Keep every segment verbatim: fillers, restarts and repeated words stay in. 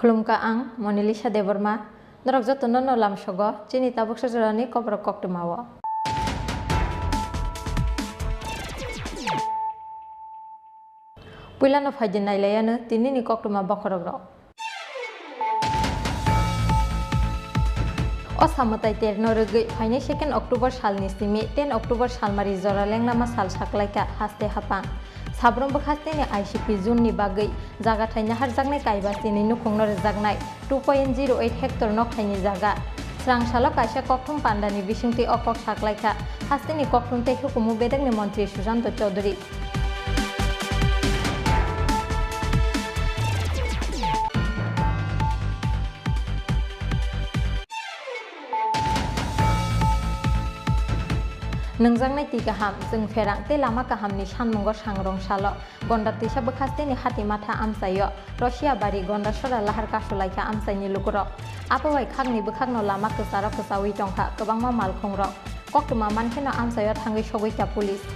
Khulumkha ang Monilisa Debbarma. Norok jotono no lamsogo chini tabuksa jorani koborok koktwmao. Puilano phaidi nailaiano tinini koktwma bokhorokrok. O samwtai terno rwgwi phainai second October salni simi ten October salmari jora lenglama sal saklaikha haste hapang. Sabrum bwkhasteni I C P zone ni bagwi jaga thai naharjaknai kaibasini nukhungno rwjaknai two point zero eight hectare nokthaini jaga. Srang salo kaisa kokthum pandani bisingtwi o kok saklaikha hasteni kokthum tei hukumu bedekni montri Sushanta Chowdhury. Nwngjaknai twi kaham, chwng pherang tei lama kahamni sanmungo sangrong salo Gonda twisa bwkhasteni hati matha amchaio Russia bari Gondasora lahar kasulaikha amchaini lukurok. Abo bai khakni bwkhakno lama kwcharo kwchaui tongkha kwbangma malkhungrok. Koktwma mankheno amchaio thangwi sogwikha police.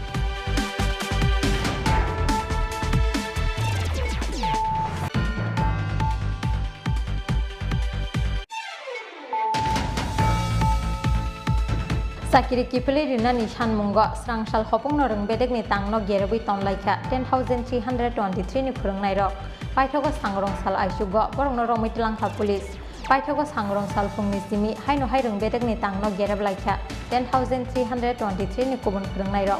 Chakiri kiphilwi rinani sanmungo srang sal hopungno rwng bedekni tangno gerebwi tonlaikha ten thousand three hundred twenty-three ni phwrwngnairok. Paithago sangrong sal aichugo borokno romwi twlangkha police. Paithago sangrong sal phungni simi haino hai rwng bedekni tangno gereb laikha ten thousand three hundred twenty-three ni kubun phwrwngnairok.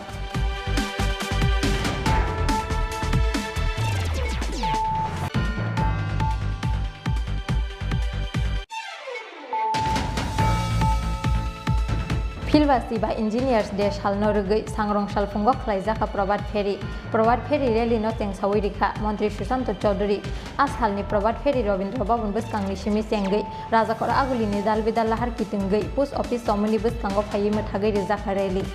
Philbasi ba Engineers Day salno rwgwi sangrong sal phungo khlaijakha Probhat Pheri. Probhat Pheri rally no chengsaui rikha Montri Sushanta Chowdhury. A salni Probhat Pheri Rabindra Bhavan bwskangni simi chengwi Rajakor Agulini dal bidal lahar kitingwi post office chomoni bwskango phaiwi mwthagwi rijakha rally.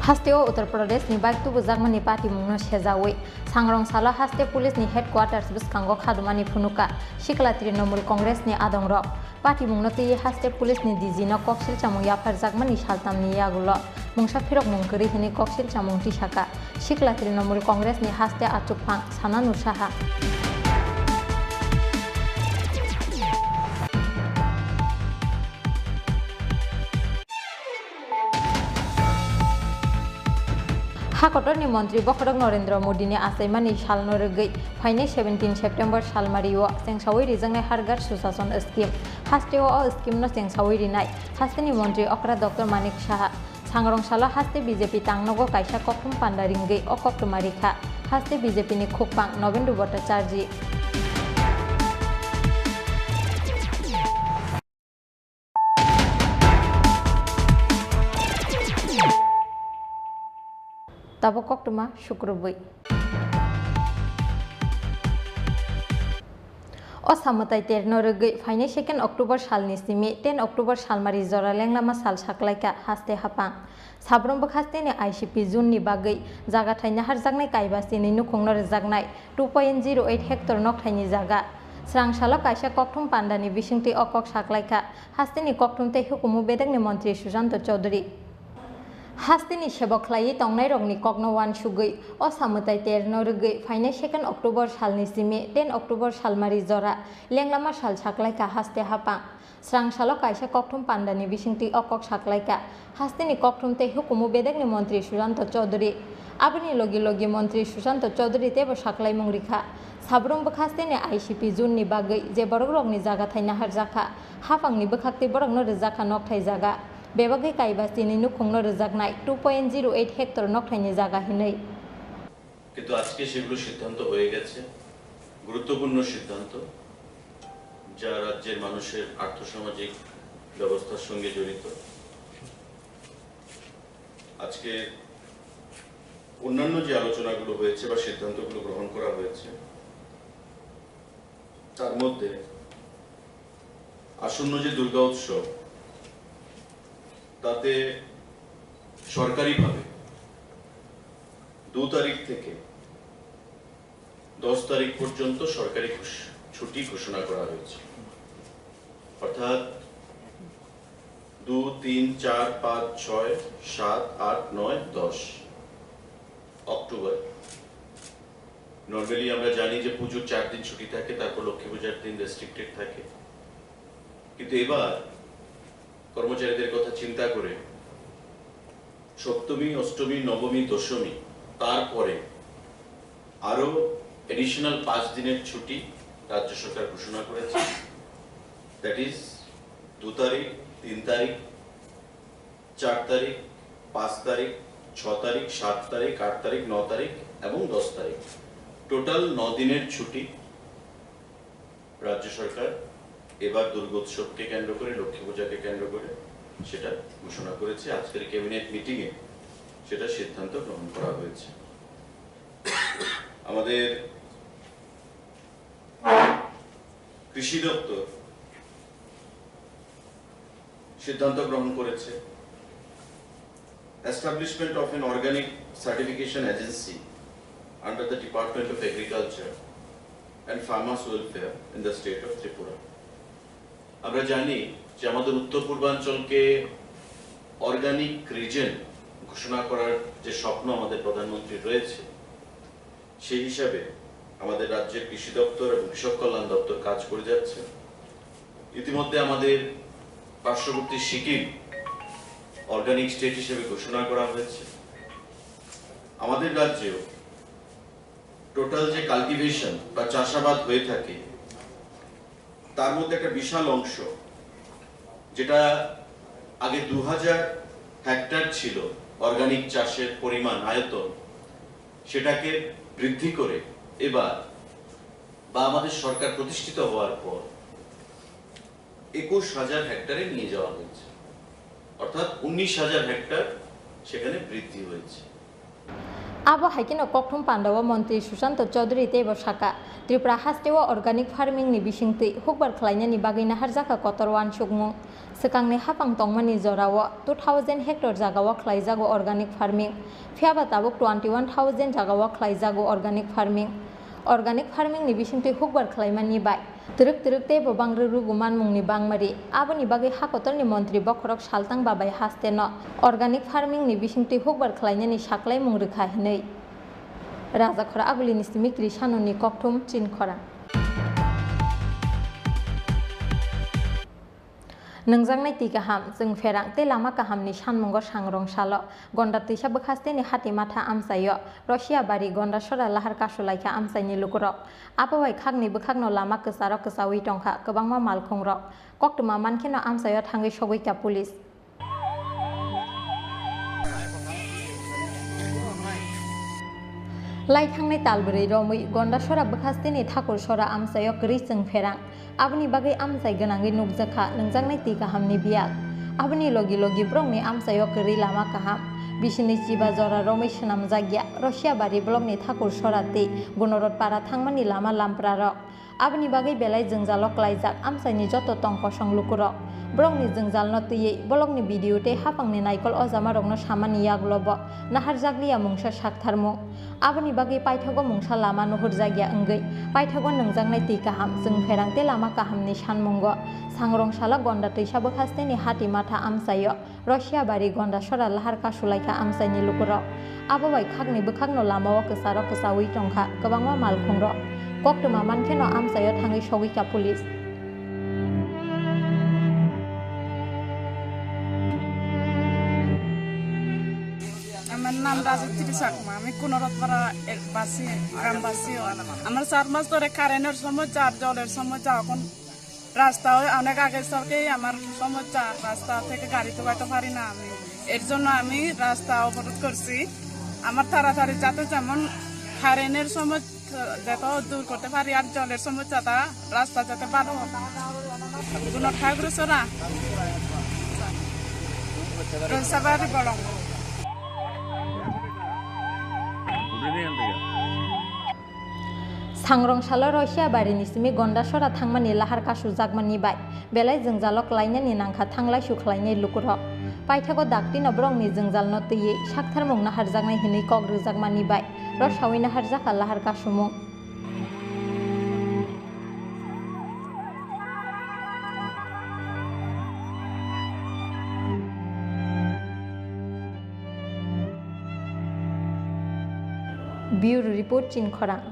Hasteo Uttar Pradesh ni bike tubujakmani patimungno sejaui sangrong salo haste police ni headquarters bwskango khadumani phunukha Sikla Trinamool Congress ni adongrok. Patimungno twiwi haste police ni D G no koksil chamung yapharjakmani saltamni yagulo mungsa phirokmung kwrwi hwnwi koksil chamung tisakha Sikla Trinamool Congress ni haste achukphang Sananu Saha. Ha kotorni montri bokhorok Narendra Modini achaimani salno rwgwi phainai seventeen September salmario chengsaui rijaknai Har Ghar Sushashan scheme. Hasteo o scheme no chengsaui rinai hasteni montri okra Doctor Manik Saha. Sangrong salo haste B J P tangnogo kaisa kokthum panda ringwi o koktwma rikha haste B J P ni khukpang Nobendu Bhattacharjee. Tabuk koktwma sukrubwi. O samwtai terno rwgwi phainai second October salni simi ten October salmari jora lenglama sal saklaikha haste hapang. Sabrum bwkhasteni I C P zone ni bagwi jaga thai naharjaknai kaibasini nukhungno rwjaknai two point zero eight hectare nokthaini jaga. Srang salo kaisa kokthum pandani bisingtwi o kok saklaikha hasteni kokthum tei hukumu bedekni montri Sushanta Chowdhury. Hasteni sebo khlaiwi tongnairokni kokno uansugwi o samwtai terno rwgwi phainai second October salni simi ten October salmari jora lenglama sal saklaikha haste hapang. Srang salo kaisa kokthum pandani bisingtwi o kok saklaikha hasteni kokthum tei hukumu bedekni montri Sushanta Chowdhury. Aboni logi logi montri Sushanta Chowdhury teibo saklaimung rikha. Sabrum bwkhasteni I C P zone ni bagwi je borokrokni jaga thai naharjakha, haphangni bwkhaktwi borokno rwjakha nokthai jaga. Bebagwi kaibasini nukhungno rwjaknai two point zero eight hectare nokthaini jaga hinwi. কিন্তু আজকে সেগুলো সিদ্ধান্ত হয়ে গেছে, গুরুত্বপূর্ণ সিদ্ধান্ত, যা রাজ্যের মানুষের আর্থসামাজিক ব্যবস্থার সঙ্গে জড়িত। আজকে অন্যান্য যে আলোচনাগুলো হয়েছে বা সিদ্ধান্তগুলো গ্রহণ করা হয়েছে, তার মধ্যে আসন্ন যে দুর্গা উৎসব, তাতে সরকারিভাবে দু তারিখ থেকে দশ তারিখ পর্যন্ত সরকারি ঘোষ-, ছুটি ঘোষণা করা হয়েছে। অর্থাৎ দুই, তিন, চার, পাঁচ, ছয়, সাত, আট, নয়, দশ অক্টোবর। নর্মালি আমরা জানি যে পুজোর চার দিন ছুটি থাকে, তারপর লক্ষ্মী পূজার দিন রেস্ট্রিক্টেড থাকে। কিন্তু এবার কর্মচারীদের কথা চিন্তা করে সপ্তমী, অষ্টমী, নবমী, দশমী, তারপরে আরও অ্যাডিশনাল পাঁচ দিনের ছুটি রাজ্য সরকার ঘোষণা করেছে। দ্যাট ইজ দু তারিখ, তিন তারিখ, চার তারিখ, পাঁচ তারিখ, ছ তারিখ, সাত তারিখ, আট তারিখ, ন তারিখ এবং দশ তারিখ। টোটাল ন দিনের ছুটি রাজ্য সরকার এবার দুর্গোৎসবকে কেন্দ্র করে, লক্ষ্মী পূজাকে কেন্দ্র করে সেটা ঘোষণা করেছে। আজকের ক্যাবিনেট মিটিংয়ে সেটা সিদ্ধান্ত গ্রহণ করা হয়েছে। আমাদের কৃষি দপ্তর সিদ্ধান্ত গ্রহণ করেছে, Establishment of an organic certification agency under the Department of Agriculture and Farmers Welfare in the state of Tripura. আমরা জানি যে আমাদের উত্তর পূর্বাঞ্চলকে অর্গানিক রিজন ঘোষণা করার যে স্বপ্ন আমাদের প্রধানমন্ত্রীর রয়েছে, সেই হিসাবে আমাদের রাজ্যের কৃষি দপ্তর এবং কৃষক কল্যাণ দপ্তর কাজ করে যাচ্ছে। ইতিমধ্যে আমাদের পার্শ্ববর্তী সিকিম অর্গানিক স্টেট হিসেবে ঘোষণা করা হয়েছে। আমাদের রাজ্যেও টোটাল যে কাল্টিভেশন বা চাষাবাদ হয়ে থাকে, তার মধ্যে একটা বিশাল অংশ, যেটা আগে দু হাজার হেক্টর ছিল অর্গানিক চাষের পরিমাণ, আয়তন, সেটাকে বৃদ্ধি করে এবার বা আমাদের সরকার প্রতিষ্ঠিত হওয়ার পর একুশ হাজার হেক্টরে নিয়ে যাওয়া হয়েছে, অর্থাৎ উনিশ হাজার হেক্টর সেখানে বৃদ্ধি হয়েছে। Abo hai kheno kokthum pandao montri Sushanta Chaudhary teibo sakha, Tripura hasteo organic farming ni bisingtwi hukbar khlainani bagwi naharjakha kotor uansukmung. Swkangni hapang tongmani jorao two thousand hectare jagao khlaijago organic farming, phiyaba tabuk twenty one thousand jagao khlaijago organic farming. Organic farming ni bisingtwi hukbar khlaimani bai twrwk twrwk teibo bangrwk rwgo manmungni bangmari. Aboni bagwi ha kotorni montri bokhorok saltang babai hasteno organic farming ni bisingtwi hukbar khlainani saklaimung rwkha hinwi. Rajakhor Agulini simi Krishanoni kokthum Chinkhorang. Nwngjaknai twi kaham, chwng pherang tei lama kahamni sanmungo sangrong salo Gonda twisa bwkhasteni hati matha amchaio Russia bari Gondasora lahar kasulaikha amchaini lukurok. Abo bai khakni bwkhakno lama kwcharo kwchaui tongkha kwbangma malkhungrok. Koktwma mankheno amchaio thangwi sogwikha police. Lai thangnai talbwrwi romwi Gondasora bwkhasteni Thakursora amchaio kwrwi chwng pherang. Aboni bagwi amchai gwnangwi nukjakha nwngjaknai twi kahamni biyal. Aboni logi logi borokni amchaio kwrwi lama kaham. Bisini chiba jora romwi swnamjakya Russia bari blockni Thakursora tei Gunorot para thangmani lama lamprarok. Aboni bagwi belai jwngjalo klaijak amchaini joto tong kosong lukurok. Borokni jwngjalno twiwi bolokni video tei hapangni naikol ojamarokno samani yagulobo naharjakliya mungsa saktharmung. Aboni bagwi paithago mungsa lama nuhurjakya wngwi paithago nwngjaknai twi kaham chwng pherang tei lama kahamni sanmungo sangrong salo Gonda twisa bwkhasteni hati matha amchaio Russia bari Gondasora lahar kasulaikha amchaini lukurok. Abo bai khakni bwkhakno lamao kwcharo kwchaui tongkha kwbangma malkhungrok. Koktwma mankheno amchaio thangwi sogwikha police. আমার নাম রাজত্রী চাকমা, আমি কুনরতপাড়া এ, বাসী, গ্রামবাসী। আমার চার মাস ধরে কারেন্টের সমস্যা আর জলের সমস্যা। এখন রাস্তাও অনেক আগে সরকেই আমার সমস্যা, রাস্তা থেকে গাড়ি ঢুকাইতে পারি না আমি। এর জন্য আমি রাস্তা অবরোধ করছি। আমার তাড়াতাড়ি যাতে যেমন কারেন্টের সমস্যা যত দূর করতে পারি আর জলের সমস্যাটা রাস্তা যাতে ভালো হয়। কোনো ঠাকুর সরা রসাবাড়ি বলং। Sangrong salo Russia barini simi Gondasora thangmani lahar kasujakmani bai belai jwngjalo klainani nangkha thanglaisu khlainai lukurok. Paithago daktino borokni jwngjalno twiwi saktharmung naharjaknai hinwi kok rwjakmani bai rwsaui naharjakha lahar kasumung. Bureau Report, Chinkhorang.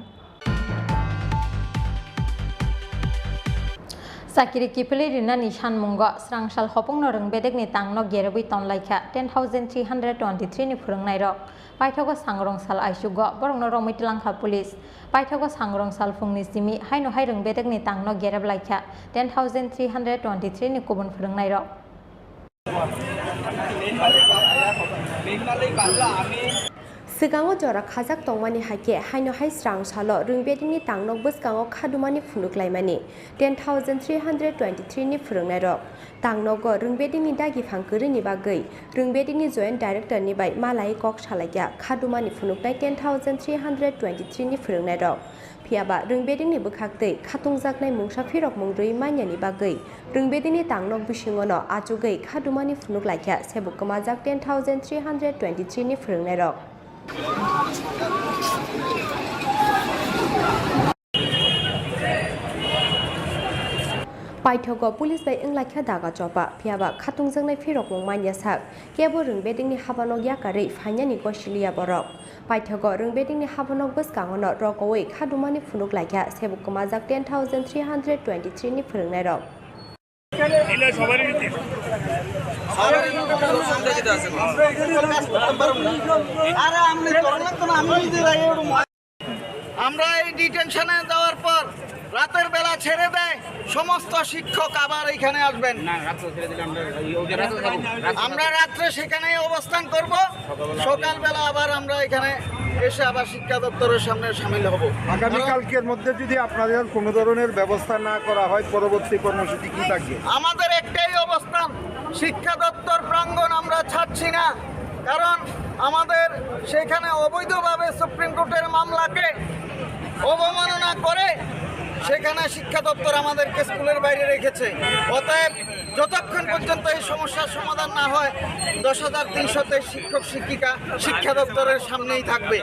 Chakiri kiphilwi rinani sanmungo swrangsal hopongno rwng bedekni tangno gerebwi tonlaikha ten thousand three hundred twenty-three ni phwrwngnairok. Paithago sangrong sal aichugo borokno romwi twlangkha police. Paithago sangrong sal phungni simi haino hai rwng bedekni tangno gereb laikha ten thousand three hundred twenty-three ni kubun phwrwngnairok. Swkango jora khajak tongmani hai khe haino hai swrang salo rwng bedekni tangno bwskango khadumani phunuk laimani ten thousand three hundred twenty-three ni phwrwngnairok. Tangnogo rwng bedekni dagi phang kwrwini bagwi rwng bedekni Joint Director ni bai malai kok salaikha khadumani phunuknai ten thousand three hundred twenty-three ni phwrwngnairok. Phiyaba rwng bedekni bwkhaktwi khatungjaknai mungsa phirok mung rwui manyani bagwi rwng bedekni tangnog bisingono achugwi khadumani phunuk laikha sebuk kwmajak ten thousand three hundred twenty-three ni phwrwngnairok. Paithago police bai wnglaikha daga chopa, phiyaba khatungjaknai phirokmung manya sak, kebo rwng bedekni habanok yakarwi phainani gosiliya borok. Paithago rwng bedekni habanok bwskangono rokowi khadumani phunuk laikha sebuk kwmajak ten thousand three hundred twenty-three ni phwrwngnairok. আমরা এই ডিটেনশনে যাওয়ার পর রাতের বেলা ছেড়ে দেয়, সমস্ত শিক্ষক আবার এখানে আসবেন। না, রাত্রে ছেড়ে দিলে আমরা এই, ওই যে রাত্রে থাকবো। রাত্রে আমরা রাত্রে সেখানেই অবস্থান করব, সকালবেলা আবার আমরা এখানে এসে আবার শিক্ষা দপ্তরের সামনে সামিল হব। আগামীকালকের মধ্যে যদি আপনাদের কোনো ধরনের ব্যবস্থা না করা হয়, পরবর্তী কর্মসূচি কি থাকবে? আমাদের একটাই অবস্থান, শিক্ষা দপ্তর প্রাঙ্গণ আমরা ছাড়ছি না, কারণ আমাদের সেখানে অবৈধভাবে সুপ্রিম কোর্টের মামলাকে অবমাননা করে সেখানে শিক্ষা দপ্তর আমাদেরকে স্কুলের বাইরে রেখেছে। অতএব যতক্ষণ পর্যন্ত এই সমস্যার সমাধান না হয়, দশ হাজার তিনশো তেইশ শিক্ষক শিক্ষিকা শিক্ষা দপ্তরের সামনেই থাকবে।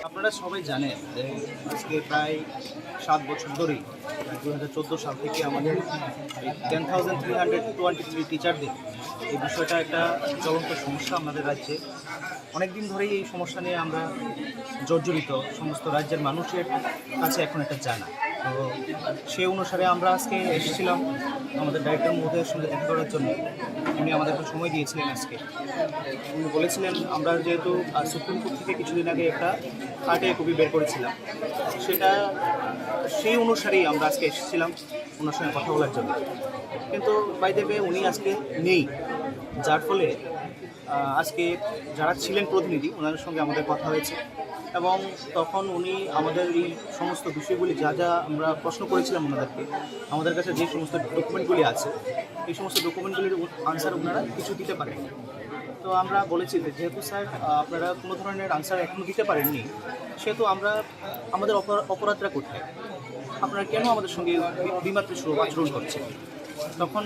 আপনারা সবাই জানেন যে আজকে প্রায় সাত বছর ধরেই, প্রায় দুই হাজার চোদ্দো সাল থেকে আমাদের এই ten thousand three hundred twenty three টিচারদের এই বিষয়টা একটা জ্বলন্ত সমস্যা আমাদের রাজ্যে। অনেক দিন ধরেই এই সমস্যা নিয়ে আমরা জর্জরিত, সমস্ত রাজ্যের মানুষের কাছে এখন এটা জানা। তো সেই অনুসারে আমরা আজকে এসেছিলাম আমাদের ডাইরেক্টর মহোদয়ের সঙ্গে দেখা করার জন্য। উনি আমাদের একটু সময় দিয়েছিলেন আজকে। উনি বলেছিলেন, আমরা যেহেতু, আহ, সুপ্রিম কোর্ট থেকে কিছুদিন আগে একটা আরটিআই কপি বের করেছিলাম, সেটা, সেই অনুসারেই আমরা আজকে এসেছিলাম ওনার সঙ্গে কথা বলার জন্য। কিন্তু বাই দ্য ওয়ে উনি আজকে নেই, যার ফলে, আহ, আজকে যারা ছিলেন প্রতিনিধি, ওনাদের সঙ্গে আমাদের কথা হয়েছে এবং তখন উনি আমাদের এই সমস্ত বিষয়গুলি, যা যা আমরা প্রশ্ন করেছিলাম ওনাদেরকে, আমাদের কাছে যে সমস্ত ডকুমেন্টগুলি আছে, এই সমস্ত ডকুমেন্টগুলির উ-, আনসার ওনারা কিছু দিতে পারেন। তো আমরা বলেছি যে, যেহেতু স্যার, আহ, আপনারা কোনো ধরনের আনসার এখনো দিতে পারেননি, সেহেতু আমরা, আমাদের অপরা-, অপরাধটা কোথায়? আপনারা কেন আমাদের সঙ্গে বি-, বিমাতৃসুলভ আচরণ করছেন? তখন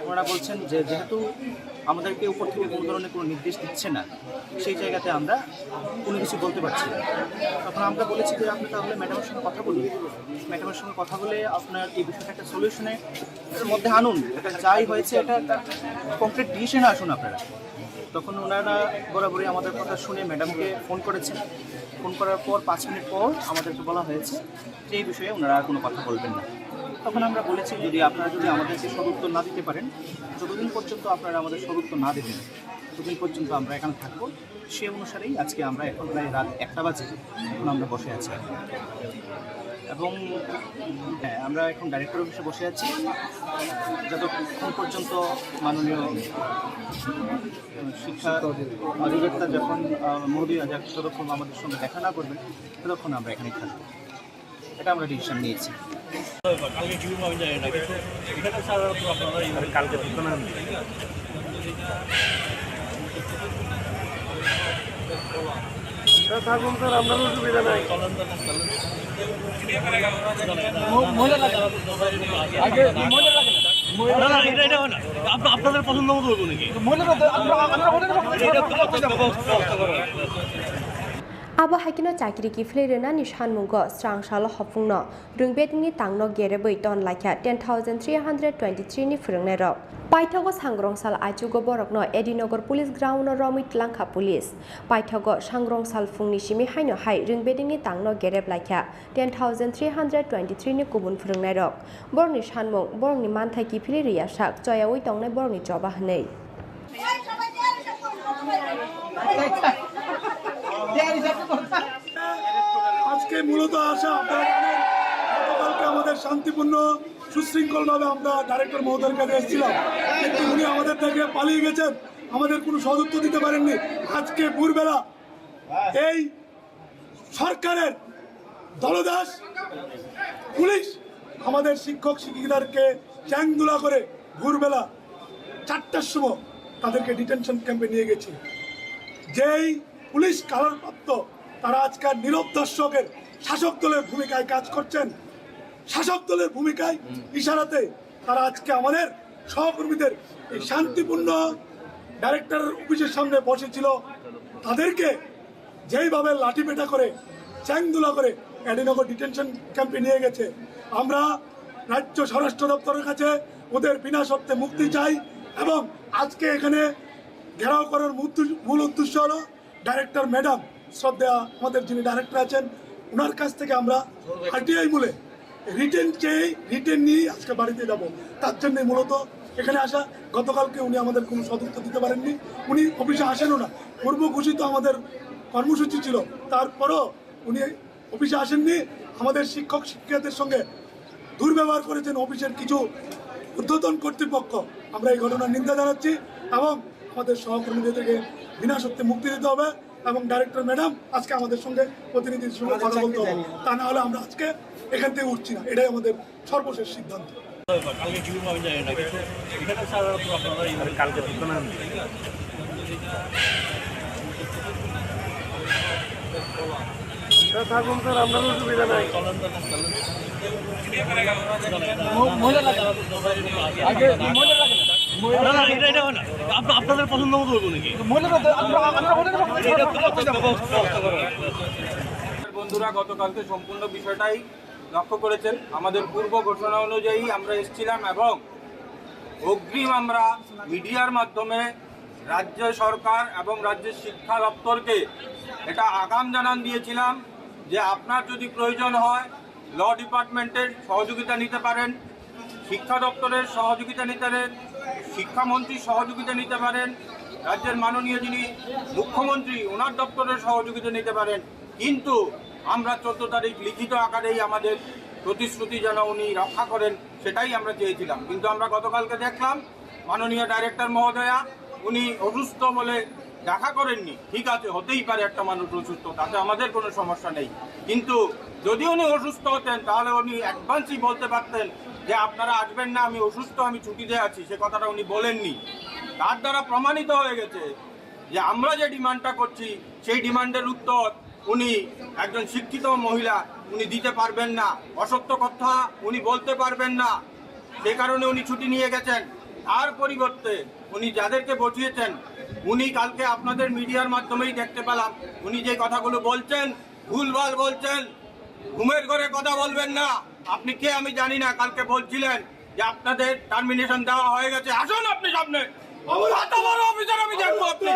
ওনারা বলছেন যে, যেহেতু আমাদেরকে উপর থেকে কোনো ধরনের কোনো নির্দেশ দিচ্ছে না, সেই জায়গাতে আমরা কোনো কিছু বলতে পারছি না। তখন আমরা বলেছি যে, আপনি তাহলে ম্যাডামের সঙ্গে কথা বলুন, ম্যাডামের সঙ্গে কথা বলে আপনার এই বিষয়টা একটা সলিউশনের মধ্যে আনুন, এটা যাই হয়েছে এটা একটা কংক্রিট ডিসিশনে আসুন আপনারা। তখন ওনারা বরাবরই আমাদের কথা শুনে ম্যাডামকে ফোন করেছেন। ফোন করার পর পাঁচ মিনিট পর আমাদেরকে বলা হয়েছে যে এই বিষয়ে ওনারা আর কোনো কথা বলবেন না। তখন আমরা বলেছি, যদি আপনারা যদি আমাদেরকে সদুত্তর না দিতে পারেন, যতদিন পর্যন্ত আপনারা আমাদের সদুত্তর না দেবেন, ততদিন পর্যন্ত আমরা এখানে থাকবো। সে অনুসারেই আজকে আমরা এখন প্রায় রাত একটা বাজে, এখন আমরা বসে আছি। এবং, হ্যাঁ, আমরা এখন ডাইরেক্টর অফিসে বসে আছি, যতক্ষণ পর্যন্ত মাননীয় শিক্ষা অধিকর্তা যখন, আহ, মহোদয়া যখন ততক্ষণ আমাদের সঙ্গে দেখা না করবেন, ততক্ষণ আমরা এখানে থাকবো। এটা আমরা ডিসিশন নিয়েছি। কালকে কি হবে আমি জানি না, কিন্তু এখানে স্যার তো আপনারা এই আরে কালকে তো না। স্যার, থাকুন স্যার, আমরারও অসুবিধা নাই। মহিলা লাগে। আগে মহিলা লাগে। না, না, এটা, এটা হয় না। আপ-, আপনাদের পছন্দ মতো হইব নাকি? মহিলা তো আমরা, আমরা ওদের এটা তো ব্যবস্থা করো, ব্যবস্থা করো। Abo hai kheno chakri kiphilwi rwnani sanmungo srang salo hopungno rwngbedingni tangno gerebwi ton laikha ten thousand three hundred twenty-three ni phwrwngnairok. Paithago sangrongsal aichugo borokno Edinagar Police Ground-o romwi twlangkha police. Paithago sangrongsal phungni simi haino hai rwngbedingni tangno gereb laikha ten thousand three hundred twenty-three ni kubun phwrwngnairok. Borokni sanmung, borokni manthai kiphilwi rwyasak choyaui tongnai borokni choba hwnwi. আজকে মূলত আসা আপনারা জানেন, গতকালকে আমাদের শান্তিপূর্ণ সুশৃঙ্খলভাবে আমরা ডাইরেক্টর মহোদয়ের কাছে এসেছিলাম, কিন্তু উনি আমাদের থেকে পালিয়ে গেছেন, আমাদের কোনো সদুত্তর দিতে পারেননি। আজকে ভোরবেলা এই সরকারের দলদাস পুলিশ আমাদের শিক্ষক শিক্ষিকাদেরকে চ্যাংদোলা করে ভোরবেলা চারটার সময় তাদেরকে ডিটেনশন ক্যাম্পে নিয়ে গেছে। যেই পুলিশ কালারপ্রাপ্ত, তারা আজকাল নীরব দর্শকের শাসক দলের ভূমিকায় কাজ করছেন। শাসক দলের ভূমিকায় ইশারাতে তারা আজকে আমাদের সহকর্মীদের এই শান্তিপূর্ণ ডাইরেক্টরের অফিসের সামনে বসেছিল, তাদেরকে যেইভাবে লাঠিপেটা করে, চ্যাংদোলা করে এডিনগর ডিটেনশন ক্যাম্পে নিয়ে গেছে, আমরা রাজ্য স্বরাষ্ট্র দপ্তরের কাছে ওদের বিনা শর্তে মুক্তি চাই। এবং আজকে এখানে ঘেরাও করার মূল উদ্দেশ্য, মূল উদ্দেশ্য হলো ডাইরেক্টর ম্যাডাম, শ্রদ্ধেয় আমাদের যিনি ডাইরেক্টর আছেন, ওনার কাছ থেকে আমরা আরটিআই মূলে রিটেন চেয়ে, রিটেন নিয়ে আজকে বাড়িতে যাব। তার জন্য মূলত এখানে আসা। গতকালকে উনি আমাদের কোনো সদুত্তর দিতে পারেননি, উনি অফিসে আসেনও না। পূর্ব ঘোষিত আমাদের কর্মসূচি ছিল, তারপরও উনি অফিসে আসেননি। আমাদের শিক্ষক শিক্ষিকাদের সঙ্গে দুর্ব্যবহার করেছেন অফিসের কিছু ঊর্ধ্বতন কর্তৃপক্ষ। আমরা এই ঘটনার নিন্দা জানাচ্ছি এবং আমাদের সহকর্মীদেরকে বিনা শর্তে মুক্তি দিতে হবে এবং ডাইরেক্টর ম্যাডাম আজকে আমাদের সঙ্গে, প্রতিনিধির সঙ্গে কথা বলতে হবে, তা না হলে আমরা আজকে এখান থেকে উঠছি না। এটাই আমাদের সর্বশেষ সিদ্ধান্ত। কালকে কি হবে আমি জানি না, কিন্তু এখানে স্যার আপনারা এই কালকে দিত না। থাকুন স্যার, আপনারও অসুবিধা নাই। মহিলারা আগে মহিলারা না, না, এটা, এটা হয় না। আপ-, আপনাদের পছন্দ মতো হইব নাকি? মহিলারা তো আমরা, আমরা মহিলারা এটা তো ব্যবস্থা করা। বন্ধুরা গতকালকে সম্পূর্ণ বিষয়টাই লক্ষ্য করেছেন। আমাদের পূর্ব ঘোষণা অনুযায়ী আমরা এসেছিলাম এবং অগ্রিম আমরা মিডিয়ার মাধ্যমে রাজ্য সরকার এবং রাজ্যের শিক্ষা দপ্তরকে এটা আগাম জানান দিয়েছিলাম যে আপনার যদি প্রয়োজন হয়, ল ডিপার্টমেন্টের সহযোগিতা নিতে পারেন, শিক্ষা দপ্তরের সহযোগিতা নিতে পারেন, শিক্ষামন্ত্রীর সহযোগিতা নিতে পারেন, রাজ্যের মাননীয় যিনি মুখ্যমন্ত্রী, ওনার দপ্তরের সহযোগিতা নিতে পারেন। কিন্তু আমরা চোদ্দ তারিখ লিখিত আকারেই আমাদের প্রতিশ্রুতি যেন উনি রক্ষা করেন, সেটাই আমরা চেয়েছিলাম। কিন্তু আমরা গতকালকে দেখলাম মাননীয় ডাইরেক্টর মহোদয়া উনি অসুস্থ বলে দেখা করেননি। ঠিক আছে, হতেই পারে একটা মানুষ অসুস্থ, তাতে আমাদের কোনো সমস্যা নেই। কিন্তু যদি উনি অসুস্থ হতেন, তাহলে উনি অ্যাডভান্সই বলতে পারতেন যে আপনারা আসবেন না, আমি অসুস্থ, আমি ছুটিতে আছি, সে কথাটা উনি বলেননি। তার দ্বারা প্রমাণিত হয়ে গেছে যে আমরা যে ডিমান্ডটা করছি, সেই ডিমান্ডের উত্তর উনি, একজন শিক্ষিত মহিলা, উনি দিতে পারবেন না, অসত্য কথা উনি বলতে পারবেন না, সে কারণে উনি ছুটি নিয়ে গেছেন। তার পরিবর্তে উনি যাদেরকে বসিয়েছেন, উনি কালকে আপনাদের মিডিয়ার মাধ্যমেই দেখতে পেলাম, উনি যে কথাগুলো বলছেন, ভুলভাল বলছেন, ঘুমের ঘরে কথা বলবেন না। আপনি কে আমি জানি না, কালকে বলছিলেন যে আপনাদের টার্মিনেশন দেওয়া হয়ে গেছে। আসুন আপনি সামনে, কত বড় অফিসার আমি দেখবো আপনি।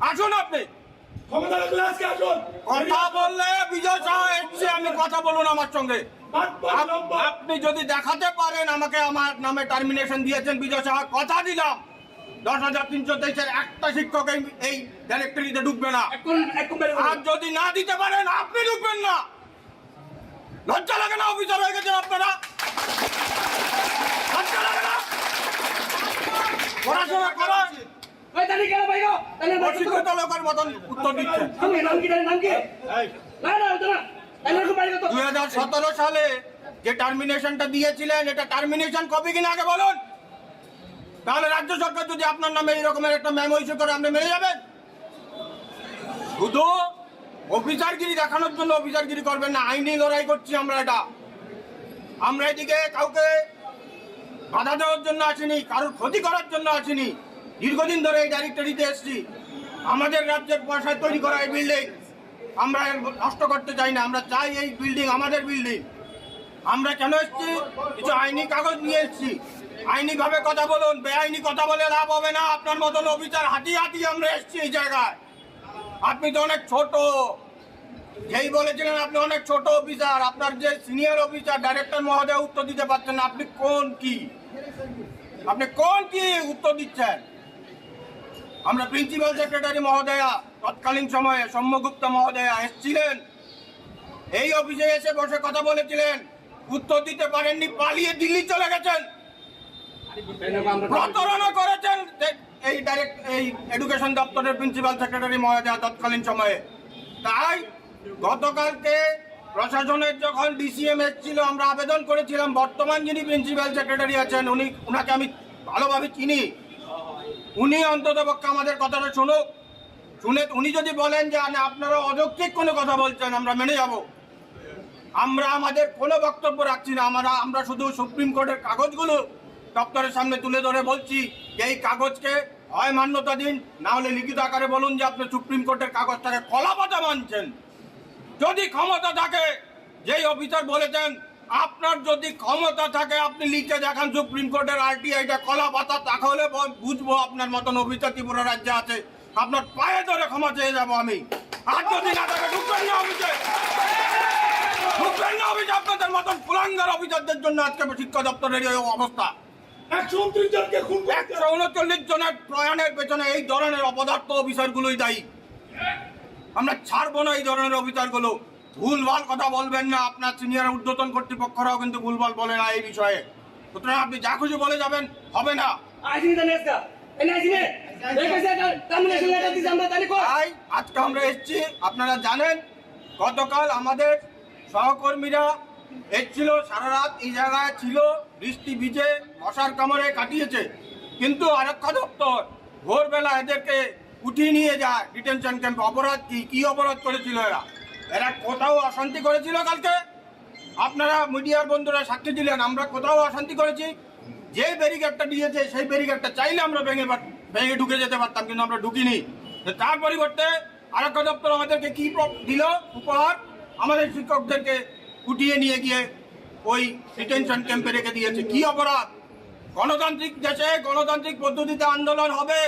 আসুন আপনি। ক্ষমতা রাখলে আজকে আসুন। কথা বললে বিজয় সাহা এসছে, আমি কথা বলুন আমার সঙ্গে। বাটপার আপ-, লম্বা। আপনি যদি দেখাতে পারেন আমাকে আমার নামে টার্মিনেশন দিয়েছেন বিজয় সাহা, কথা দিলাম দশ হাজার তিনশো তেইশের একটা শিক্ষক এই, এই ডাইরেক্টরিতে ঢুকবে না। এখন, এখন বের করুন। আর যদি না দিতে পারেন, আপনি ঢুকবেন না। লজ্জা লাগে না? অফিসার হয়ে গেছেন আপনারা, লজ্জা লাগে না? পড়াশোনা করা। এই দাঁড়িয়ে গেল ভাই গো, তাহলে নাম কি? অশিক্ষিত লোকের মতন উত্তর দিচ্ছেন। নাম কি, নাম কি, তাহলে নাম কি? এই। না, না, ওটা না। তাহলে এরকম বাইরে তো। দুই হাজার সতেরো সালে যে টার্মিনেশনটা দিয়েছিলেন, এটা টার্মিনেশন কপি কিনা আগে বলুন। তাহলে রাজ্য সরকার যদি আপনার নামে এই রকমের একটা মেমো ইস্যু করে, আপনি মেনে যাবেন? শুধু অফিসারগিরি দেখানোর জন্য অফিসারগিরি করবেন না, আইনি লড়াই করছি আমরা। এটা আমরা এদিকে কাউকে বাধা দেওয়ার জন্য আসিনি, কারোর ক্ষতি করার জন্য আসিনি। দীর্ঘদিন ধরে এই ডাইরেক্টরিতে এসছি। আমাদের রাজ্যের পয়সায় তৈরি করা এই বিল্ডিং, আমরা এর নষ্ট করতে চাই না, আমরা চাই এই বিল্ডিং আমাদের বিল্ডিং। আমরা কেন এসছি? কিছু আইনি কাগজ নিয়ে এসছি। আইনিভাবে কথা বলুন, বেআইনি কথা বলে লাভ হবে না। আপনার মতন অফিসার হাঁটিয়ে হাঁটিয়ে আমরা এসছি এই জায়গায়। আপনি তো অনেক ছোট, যেই বলেছিলেন আপনি অনেক ছোট অফিসার, আপনার যে সিনিয়র অফিসার ডাইরেক্টর মহোদয় উত্তর দিতে পারছেন না, আপনি কোন কি? আপনি কোন কি উত্তর দিচ্ছেন? আমরা প্রিন্সিপাল সেক্রেটারি মহোদয়া তৎকালীন সময়ে সৌম্যগুপ্তা মহোদয়া এসেছিলেন, এই অফিসে এসে বসে কথা বলেছিলেন, উত্তর দিতে পারেননি, পালিয়ে দিল্লি চলে গেছেন, প্রতারণা করেছেন। এই ডাইরেক্ট এই এডুকেশন দপ্তরের প্রিন্সিপাল সেক্রেটারি মহোদয়া তৎকালীন সময়ে। তাই গতকালকে প্রশাসনের যখন ডিসিএম এসেছিল, আমরা আবেদন করেছিলাম, বর্তমান যিনি প্রিন্সিপাল সেক্রেটারি আছেন উনি, ওনাকে আমি ভালোভাবে চিনি, উনি অন্তত পক্ষে আমাদের কথাটা শুনুক। শুনে উনি যদি বলেন যে না, আপনারা অযৌক্তিক কোনো কথা বলছেন, আমরা মেনে যাব। আমরা আমাদের কোনো বক্তব্য রাখছি না। আমরা আমরা শুধু সুপ্রিম কোর্টের কাগজগুলো দপ্তরের সামনে তুলে ধরে বলছি যে এই কাগজকে হয় মান্যতা দিন, না হলে লিখিত আকারে বলুন যে আপনি সুপ্রিম কোর্টের কাগজটাকে কলাপাতা মানছেন। যদি ক্ষমতা থাকে, যেই অফিসার বলেছেন, আপনার যদি ক্ষমতা থাকে, আপনি লিখে দেখান সুপ্রিম কোর্টের আরটিআইটা কলাপাতা, তাহলে ব-, বুঝবো আপনার মতন অফিসার ত্রিপুরা রাজ্যে আছে। আপনার পায়ে ধরে ক্ষমা চেয়ে যাবো আমি। আর যদি না থাকে, ঢুকবেন না অফিসে, ঢুকবেন না অফিসে। আপনাদের মতন কুলাঙ্গার অফিসারদের জন্য আজকে শিক্ষা দপ্তরের এই অবস্থা। একশো ঊনত্রিশ জনকে খুন করেছে। একশো ঊনচল্লিশ জনের প্রয়াণের পেছনে এই ধরনের অপদার্থ অফিসারগুলোই দায়ী। আমরা ছাড়বো না এই ধরনের অফিসারগুলো। ভুলভাল কথা বলবেন না, আপনার সিনিয়র ঊর্ধ্বতন কর্তৃপক্ষরাও কিন্তু ভুলভাল বলে না এই বিষয়ে। সুতরাং আপনি যা খুশি বলে যাবেন, হবে না। আইসি নি জানে আজকে? এনে আইসি নি? এই কেসে একটা টার্মিনেশন লেটার দিছে আমরা, তাই কো? তাই আজকে আমরা এসেছি, আপনারা জানেন, গতকাল আমাদের সহকর্মীরা এসেছিল, সারা রাত এই জায়গায় ছিল, বৃষ্টি ভিজে, মশার কামড়ে কাটিয়েছে। কিন্তু আরক্ষা দপ্তর ভোরবেলা এদেরকে উঠিয়ে নিয়ে যায় ডিটেনশন ক্যাম্পে। অপরাধ কি? কি অপরাধ করেছিল এরা? এরা কোথাও অশান্তি করেছিল কালকে? আপনারা মিডিয়ার বন্ধুরা সাক্ষী দিলেন, আমরা কোথাও অশান্তি করেছি? যে ব্যারিকেডটা দিয়েছে, সেই ব্যারিকেডটা চাইলে আমরা ভেঙে পার-, ভেঙে ঢুকে যেতে পারতাম, কিন্তু আমরা ঢুকিনি। তো তার পরিবর্তে আরক্ষা দপ্তর আমাদেরকে কি প্র-, দিল উপহার? আমাদের শিক্ষকদেরকে উঠিয়ে নিয়ে গিয়ে ওই ডিটেনশন ক্যাম্পে রেখে দিয়েছে। কি অপরাধ? গণতান্ত্রিক দেশে গণতান্ত্রিক পদ্ধতিতে আন্দোলন হবে,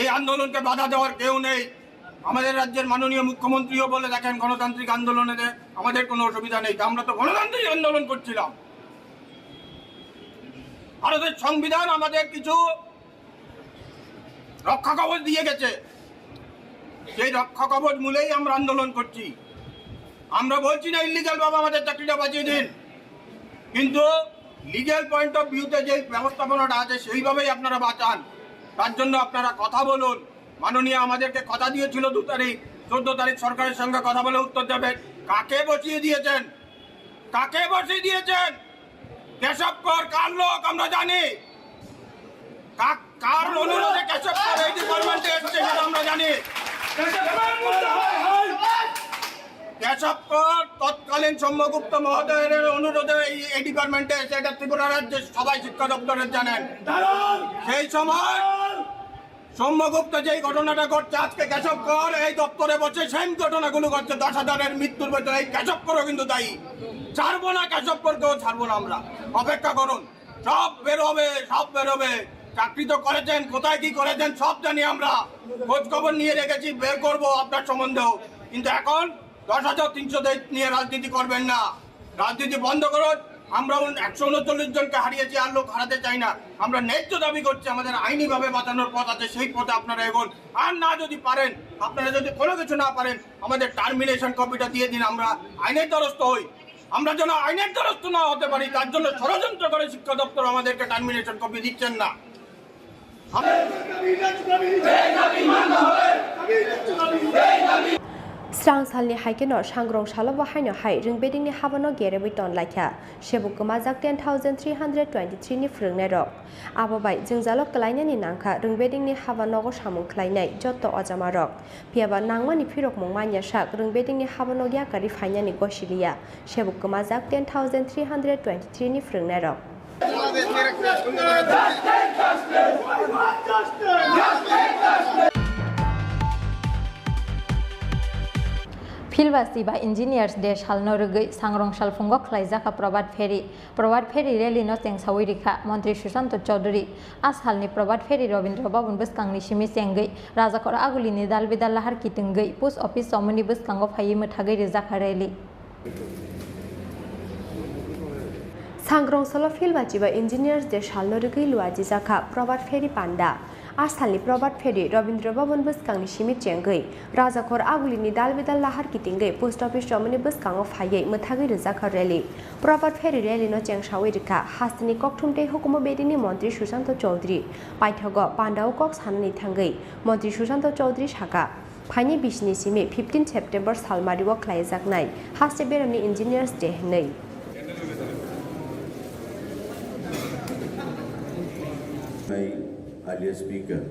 এই আন্দোলনকে বাধা দেওয়ার কেউ নেই। আমাদের রাজ্যের মাননীয় মুখ্যমন্ত্রীও বলে দেখেন, গণতান্ত্রিক আন্দোলনে আমাদের কোনো অসুবিধা নেই। তা আমরা তো গণতান্ত্রিক আন্দোলন করছিলাম। ভারতের সংবিধান আমাদের কিছু রক্ষা কবচ দিয়ে গেছে, সেই রক্ষা কবচ মূলেই আমরা আন্দোলন করছি। আমরা বলছি না ইলিগাল ভাবে আমাদের চাকরিটা বাঁচিয়ে দিন, কিন্তু লিগ্যাল পয়েন্ট অফ ভিউতে যে ব্যবস্থাপনাটা আছে সেইভাবেই আপনারা বাঁচান, তার জন্য আপনারা কথা বলুন। মাননীয় আমাদেরকে কথা দিয়েছিল দু তারিখ, চোদ্দ তারিখ সরকারের সঙ্গে কথা বলে উত্তর দেবেন। কাকে বসিয়ে দিয়েছেন? কাকে বসিয়ে দিয়েছেন? কেশব কর কার লোক আমরা জানি। কা-, কার অনুরোধে কেশব কর এই ডিপার্টমেন্টে এসছে সেটা আমরা জানি। কেশব কর তৎকালীন সৌম্যগুপ্ত মহোদয়ের অনুরোধে এই, এই ডিপার্টমেন্টে এসে, এটা ত্রিপুরা রাজ্যের সবাই শিক্ষা দপ্তরের জানেন। সেই সময় সৌম্যগুপ্ত যেই ঘটনাটা ঘটছে, আজকে কেশব কর এই দপ্তরে বসে সেম ঘটনাগুলো ঘটছে। দশ হাজারের মৃত্যুর পেছনে এই কেশব করও কিন্তু দায়ী। ছাড়বো না, কেশব করকেও ছাড়বো না আমরা। অপেক্ষা করুন, সব বেরোবে, সব বেরোবে। চাকরি তো করেছেন, কোথায় কি করেছেন সব জানি আমরা, খোঁজ খবর নিয়ে রেখেছি, বের করবো আপনার সম্বন্ধেও। কিন্তু এখন দশ হাজার তিনশো তেইশ নিয়ে রাজনীতি করবেন না, রাজনীতি বন্ধ করুন। আমরা উন-, একশো ঊনচল্লিশ জনকে হারিয়েছি, আর লোক হারাতে চাই না। আমরা ন্যায্য দাবি করছি, আমাদের আইনিভাবে বাঁচানোর পথ আছে, সেই পথে আপনারা এগোন। আর না যদি পারেন, আপনারা যদি কোনো কিছু না পারেন, আমাদের টার্মিনেশন কপিটা দিয়ে দিন, আমরা আইনের দ্বারস্থ হই। আমরা যেন আইনের দ্বারস্থ না হতে পারি, তার জন্য ষড়যন্ত্র করে শিক্ষা দপ্তর আমাদেরকে টার্মিনেশন কপি দিচ্ছেন না। Srang salni hai kheno sangrong salo bo haino hai Rwngbedingni habano gerebwi ton laikha. Sebuk kwmajak ten thousand three hundred twenty-three ni phwrwngnairok. Abo bai jwngjalo kwlainani nangkha Rwngbedingni haba nogo samung khlainai jotto ojamarok. Phiyaba nangmani phirokmung manya sak Rwngbedingni haba nog yakarwi phainani gosiliya. Sebuk kwmajak ten thousand three hundred twenty-three ni phwrwngnairok. Philbachi ba Engineers Day salno rwgwi sangrong salphungo khlaijakha Probhat Pheri. Probhat Pheri rally no chengsawi rikha Montri Sushanta Chowdhury. A salni Probhat Pheri Rabindra Bhavan bwskangni simi chengwi Rajakhor Agulini dal bidal lahar kitwngwi post office chomoni bwskango phaiwi mwthagwi rwjakha rally. Sangrong salo Philbachi ba Engineers Day salno rwgwi luajijakha Probhat Pheri panda. A salni Probhat Pheri Rabindra Bhavan bwskangni simi chengwi Rajakhor Agulini dal bidal lahar kitwngwi post office chomoni bwskango phaiwi mwthagwi rwjakha rally. Probhat Pheri rally no chengsawi rikha hasteni kokthum tei hukumu bedini Montri Sushanta Chowdhury. Paithago pandao kok sanani thangwi Montri Sushanta Chowdhury saka, phaini bisini simi fifteen September salmario khlaijaknai haste beramni Engineers Day hwnwi. My earlier speaker,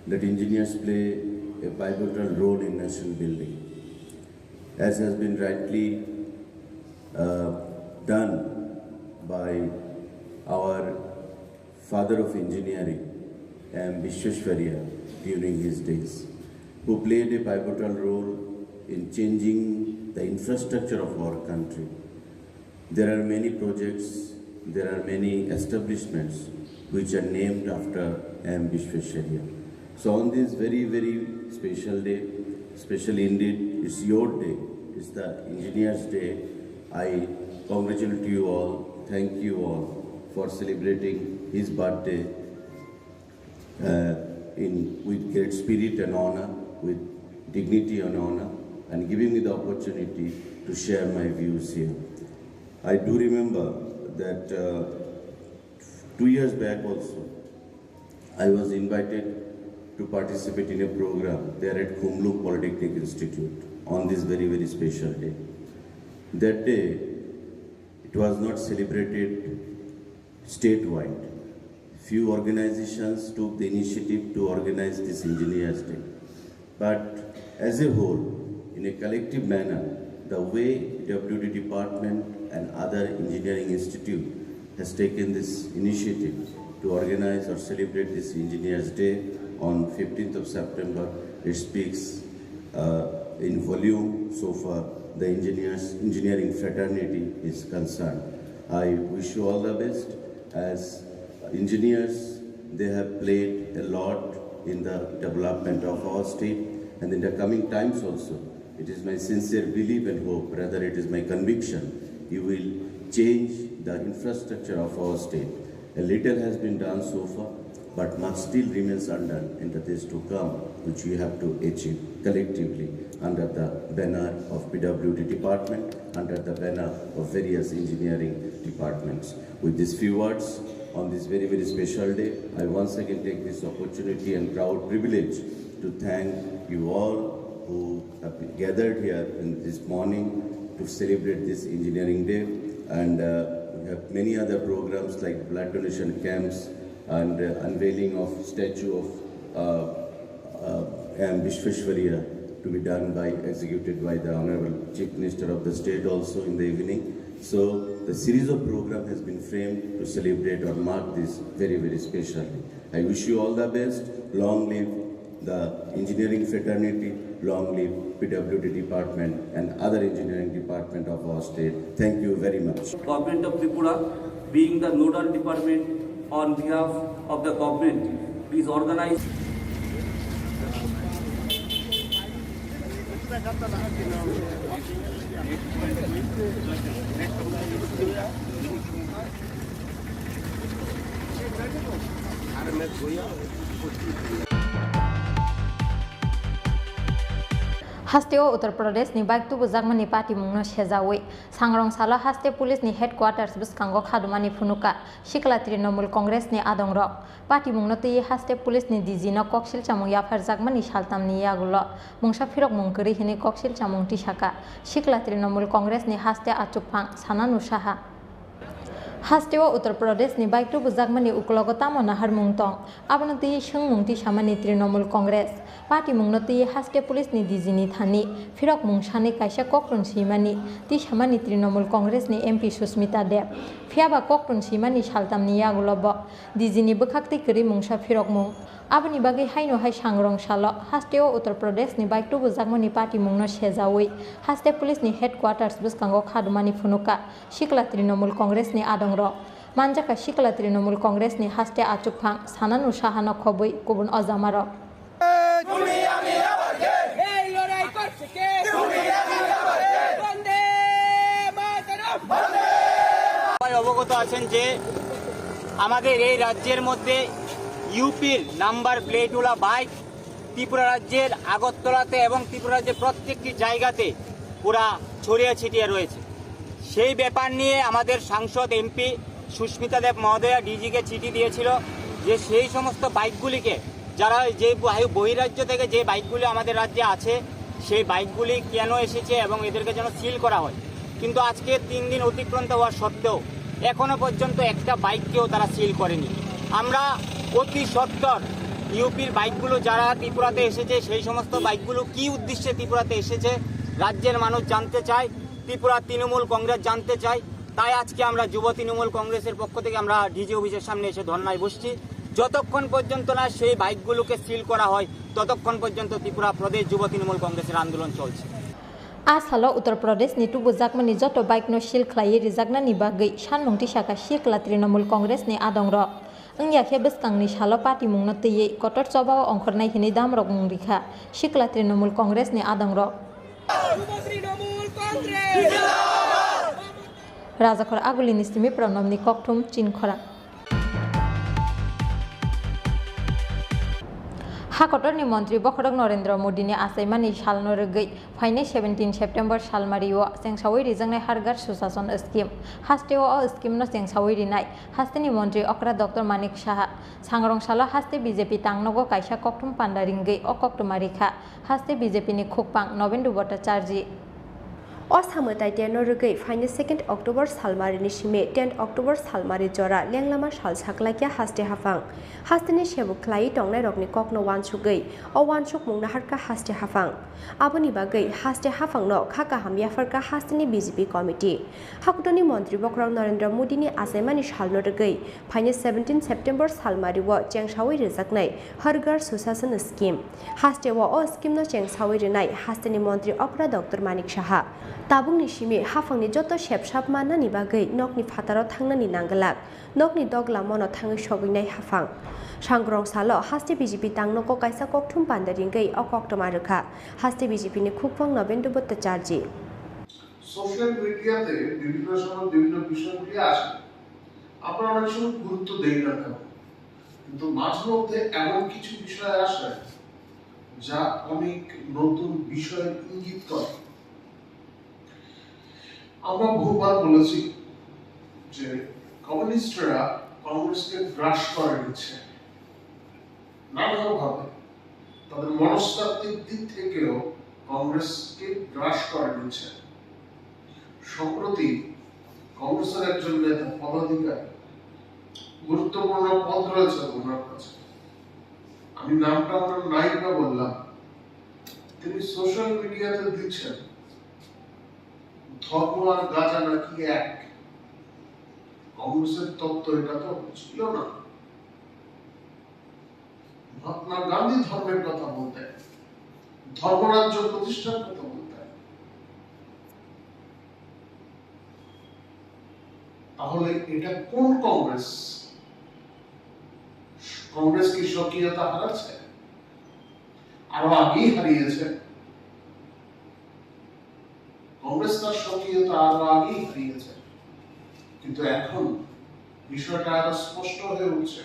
that engineers play a pivotal role in nation building, as has been rightly, uh, done by our father of engineering, M Vishwesvarya, during his days, who played a pivotal role in changing the infrastructure of our country. There are many projects, there are many establishments which are named after M Vishwesvarya. So on this very, very special day, special indeed, it's your day, it's the Engineers' Day. I congratulate you all, thank you all for celebrating his birthday, uh, in, with great spirit and honor, with dignity and honor, and giving me the opportunity to share my views here. I do remember that, uh, two years back also, I was invited to participate in a program there at Khumlung Polytechnic Institute on this very, very special day. That day, it was not celebrated statewide. Few organizations took the initiative to organize this Engineers' Day. But as a whole, in a collective manner, the way P W D department and other engineering institute has taken this initiative to organize or celebrate this Engineers' Day on fifteenth of September, it speaks, uh, in volume so far the engineers, engineering fraternity is concerned. I wish you all the best. As engineers, they have played a lot in the development of our state, and in the coming times also, it is my sincere belief and hope, rather it is my conviction, you will change the infrastructure of our state. A little has been done so far, but much still remains undone in the days to come, which we have to achieve collectively under the banner of P W D department, under the banner of various engineering departments. With these few words, on this very, very special day, I once again take this opportunity and proud privilege to thank you all who have been gathered here in this morning to celebrate this Engineering Day. And, uh, we have many other programs like blood donation camps and, uh, unveiling of statue of, uh, uh, M Vishwesvarya to be done by, executed by the Honorable Chief Minister of the state also in the evening. So the series of program has been framed to celebrate or mark this very, very special day. I wish you all the best. Long live the engineering fraternity, long live P W D department and other engineering department of our state. Thank you very much. Government of Tripura, being the nodal department on behalf of the government, please organize. Hasteo Uttar Pradesh ni bike tubujakmani patimungno sejawi, sangrong salo haste police ni headquarters bwskango khadumani phunuka sikla Trinamool Congress ni adongrok. Patimungno twiwi haste police ni D G no koksil chamung yapharjakmani saltamni yagulo mungsa phirokmung kwrwi hwnwi koksil chamung tisaka sikla Trinamool Congress ni haste achukphang Sananu Saha. Hasteo Uttar Pradesh ni bike tubujakmani uklogo tamo naharmung tong, abono twiwi swngmung tisamani Trinamool Congress. Patimungno twiwi haste police ni D G ni thani phirokmung sanwi kaisa kokrwng swimani tisamani Trinamool Congress ni M P Sushmita Deb. Phiya ba koktun swimani saltamni yagulo bo D G ni bwkhak twi kwrwi mungsa phirokmung. Aboni bagwi haino hai sangrong salo hasteo Uttar Pradeshni bike tubujakmani patimungno sejaui haste police ni headquarters bwskango khadumani phunukha Sikla Trinamool Congress ni adongrok. Manjakha Sikla Trinamool Congress ni haste achukphang Sananu Saha no khobwi kubun ojamarok. তুমি আমি আবার কে? এই লড়াই করছে কে? তুমি আমি আবার কে? বন্দে মাতরম। সবাই অবগত আছেন যে আমাদের এই রাজ্যের মধ্যে ইউপির নাম্বার প্লেটওয়ালা বাইক ত্রিপুরা রাজ্যের আগরতলাতে এবং ত্রিপুরা রাজ্যের প্রত্যেকটি জায়গাতে পুরা ছড়িয়ে ছিটিয়ে রয়েছে। সেই ব্যাপার নিয়ে আমাদের সাংসদ এমপি সুস্মিতা দেব মহোদয়া ডিজিকে চিঠি দিয়েছিল যে সেই সমস্ত বাইকগুলিকে, যারা যে বহি-, বহিরাজ্য থেকে যে বাইকগুলি আমাদের রাজ্যে আছে, সেই বাইকগুলি কেন এসেছে এবং এদেরকে যেন সিল করা হয়। কিন্তু আজকে তিন দিন অতিক্রান্ত হওয়া সত্ত্বেও এখনো পর্যন্ত একটা বাইককেও তারা সিল করেনি। আমরা অতি সত্বর ইউপির বাইকগুলো যারা ত্রিপুরাতে এসেছে, সেই সমস্ত বাইকগুলো কি উদ্দেশ্যে ত্রিপুরাতে এসেছে, রাজ্যের মানুষ জানতে চায়, ত্রিপুরা তৃণমূল কংগ্রেস জানতে চায়। তাই আজকে আমরা যুব তৃণমূল কংগ্রেসের পক্ষ থেকে আমরা ডিজি অফিসের সামনে এসে ধর্নায় বসছি। যতক্ষণ পর্যন্ত না সেই বাইকগুলোকে সিল করা হয়, ততক্ষণ পর্যন্ত ত্রিপুরা প্রদেশ যুব তৃণমূল কংগ্রেসের আন্দোলন চলছে। A salo Uttar Pradesh ni tubujakmani joto bike no seal khlaiwi rijaknani bagwi sanmung tisakha Sikla Trinamool Congress ni adongrok. Wngya khe bwskangni salo patimungno twiwi kotor chobao ongkhornai hinwi damrok mung rikha Sikla Trinamool Congress ni adongrok. Rajakhor Agulini simi Pranobni kokthum Chinkhorang. Ha kotorni montri bokhorok Narendra Modini achaimani salno rwgwi phainai seventeen September salmario chengsaui rijaknai Har Ghar Sushashan scheme. Hasteo o scheme no chengsaui rinai hasteni montri okra Doctor Manik Saha. Sangrong salo haste B J P tangnogo kaisa kokthum panda ringwi o koktwma rikha haste B J P ni khukpang Nobendu Bhattacharjee. O samwtai tenno rwgwi phainai second October salmarini simi ten October salmari jora lenglama sal saklaikha haste haphang. Hasteni sebuk khlaiwi tongnairokni kokno uansugwi o uansukmung naharkha haste haphang. Aboni bagwi haste haphangno kha kaham yapharkha hasteni B J P committee. Hakutoni montri bokhorok Narendra Modini achaimani salno rwgwi phainai seventeen September salmario chengsaui rijaknai Har Ghar Sushashan scheme. Hasteo o scheme no chengsaui rinai hasteni montri okra Doctor Manik Saha. Tabukni simi haphangni joto sepsap mannani bagwi nokni phataro thangnani nangglak, nokni doglamano thangwi sogwinai haphang. Sangrong salo haste B J P tangnogo kaisa kokthum panda ringwi o koktwma rwkha haste B J P ni khukpang Nobendu Bhattacharjee. Social মিডিয়াতে বিভিন্ন সময় বিভিন্ন বিষয়গুলি আসে, আমরা অনেক সময় গুরুত্ব দেই না তেমন, কিন্তু মাঝে মধ্যে এমন কিছু বিষয় আসে যা অনেক নতুন বিষয়ের ইঙ্গিত করে। আমরা বহুবার বলেছি যে কমিউনিস্টরা কংগ্রেসকে গ্রাস করে নিচ্ছে নানাভাবে, তাদের মনস্তাত্ত্বিক দিক থেকেও কংগ্রেসকে গ্রাস করে নিচ্ছে। সম্প্রতি কংগ্রেসের একজন নেতা পদাধিকারী, গুরুত্বপূর্ণ পদ রয়েছে ওনার কাছে, আমি নামটা ওনার নাই বা বললাম, তিনি সোশ্যাল মিডিয়াতে দিচ্ছেন ধর্ম আর গাঁজা নাকি এক। কংগ্রেসের তত্ত্ব এটা তো ছিল না। মহাত্মা গান্ধী ধর্মের কথা বলতেন, ধর্মরাজ্য প্রতিষ্ঠার কথা বলতেন। তাহলে এটা কোন কংগ্রেস? কংগ্রেস কি স্বকীয়তা হারাচ্ছে? আরো আগেই হারিয়েছে। কংগ্রেস তার স্বকীয়তা আরো আগেই হারিয়েছে, কিন্তু এখন বিষয়টা আরো স্পষ্ট হয়ে উঠছে।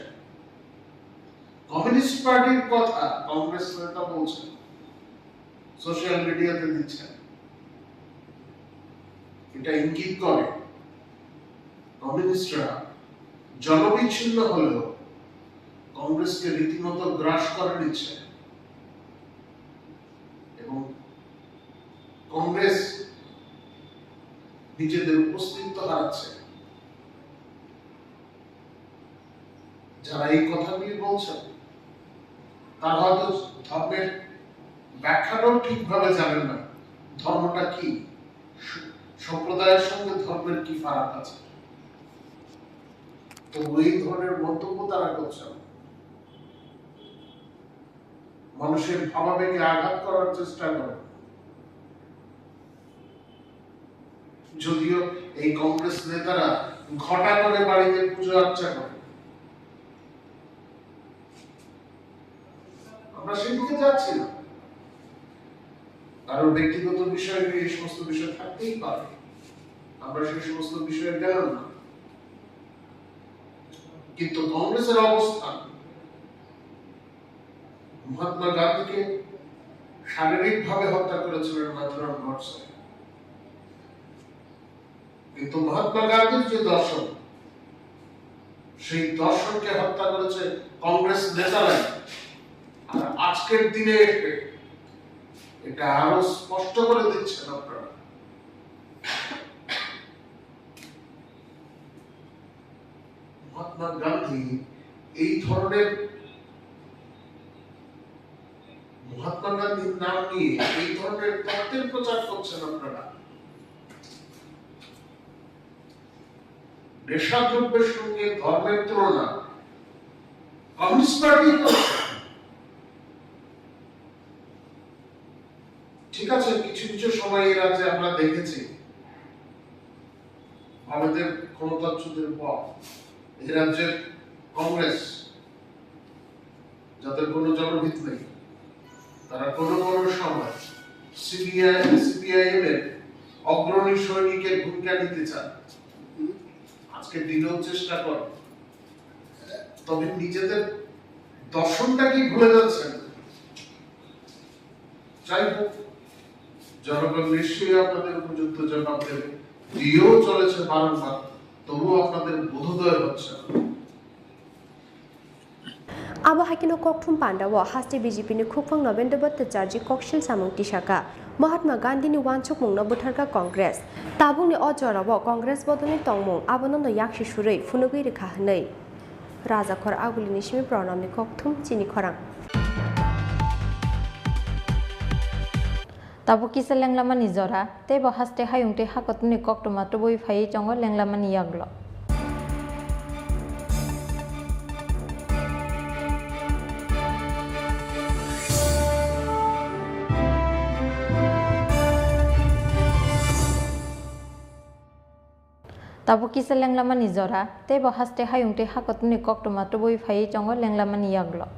কমিউনিস্ট পার্টির কথা কংগ্রেস নেতা বলছেন, সোশ্যাল মিডিয়াতে দিচ্ছেন, এটা ইঙ্গিত করে কমিউনিস্টরা জনবিচ্ছিন্ন হলেও কংগ্রেসকে রীতিমতো গ্রাস করে নিচ্ছে এবং কংগ্রেস নিজেদের অস্তিত্ব হারাচ্ছে। যারা এই কথাগুলি বলছেন, তারা হয়তো ধর্মের ব্যাখ্যাটাও ঠিকভাবে জানেন না। ধর্মটা কি? স-, সম্প্রদায়ের সঙ্গে ধর্মের কি ফারাক আছে? তবু এই ধরনের মন্তব্য তারা করছেন, মানুষের ভাবাবেগে আঘাত করার চেষ্টা করেন। যদিও এই কংগ্রেস নেতারা ঘটা করে বাড়িতে পুজো আর্চা করেন, আমরা সেদিকে যাচ্ছি না। কারণ ব্যক্তিগত বিষয় নিয়ে এই সমস্ত বিষয় থাকতেই পারে, আমরা সেই সমস্ত বিষয়ে গেলাম না। কিন্তু কংগ্রেসের অবস্থান, মহাত্মা গান্ধীকে শারীরিকভাবে হত্যা করেছিলেন নাথুরাম গডসে, কিন্তু মহাত্মা গান্ধীর যে দর্শন, সেই দর্শনকে হত্যা করেছে কংগ্রেস নেতারাই। আর আজকের দিনে এসে এটা আরো স্পষ্ট করে দিচ্ছেন আপনারা। মহাত্মা গান্ধী এই ধরনের, মহাত্মা গান্ধীর নাম নিয়ে এই ধরনের তত্ত্বের প্রচার করছেন আপনারা। নেশাদ্রব্যের সঙ্গে ধর্মের তুলনা কমিউনিস্ট পার্টি করছে। ঠিক আছে, কিছু কিছু সময় এই রাজ্যে আমরা দেখেছি আমাদের ক্ষমতাচ্যুতের পর এই রাজ্যের কংগ্রেস, যাদের কোনো জনহিত নেই, তারা কোনো কোনো সময় সিপিআই, সিপিআইএম এর অগ্রণী সৈনিকের ভূমিকা নিতে চান। আজকে দিনেও চেষ্টা করেন, তবে নিজেদের দর্শনটাকেই ভুলে যাচ্ছেন। যাই হোক, জনগণ নিশ্চয়ই আপনাদের উপযুক্ত জবাব দেবে, দিয়েও চলেছে বারংবার, তবুও আপনাদের বোধোদয় হচ্ছে না। Abo hai kheno kokthum panda o haste B J P ni khukphang Nobendra Bhattacharjee koksil samung tisaka. Mahatma Gandhi ni uansukmung no bwtharkha Congress. Tabuk ni o jora o Congress bodol ni tongmung abono no yaksi surwi phunugwi rwkha hwnwi. Rajakhor Aguli ni simi Pranam ni kokthum chini khorang. Tabuk kisa lenglamani jora, teibo haste hayung tei hakotorni koktwma tubui phaiwi tongo lenglamani yagulo. Tabuk kisa lenglamani jora, teibo haste hayung tei hakotorni koktwma tubui phaiwi tongo lenglamani yagulo.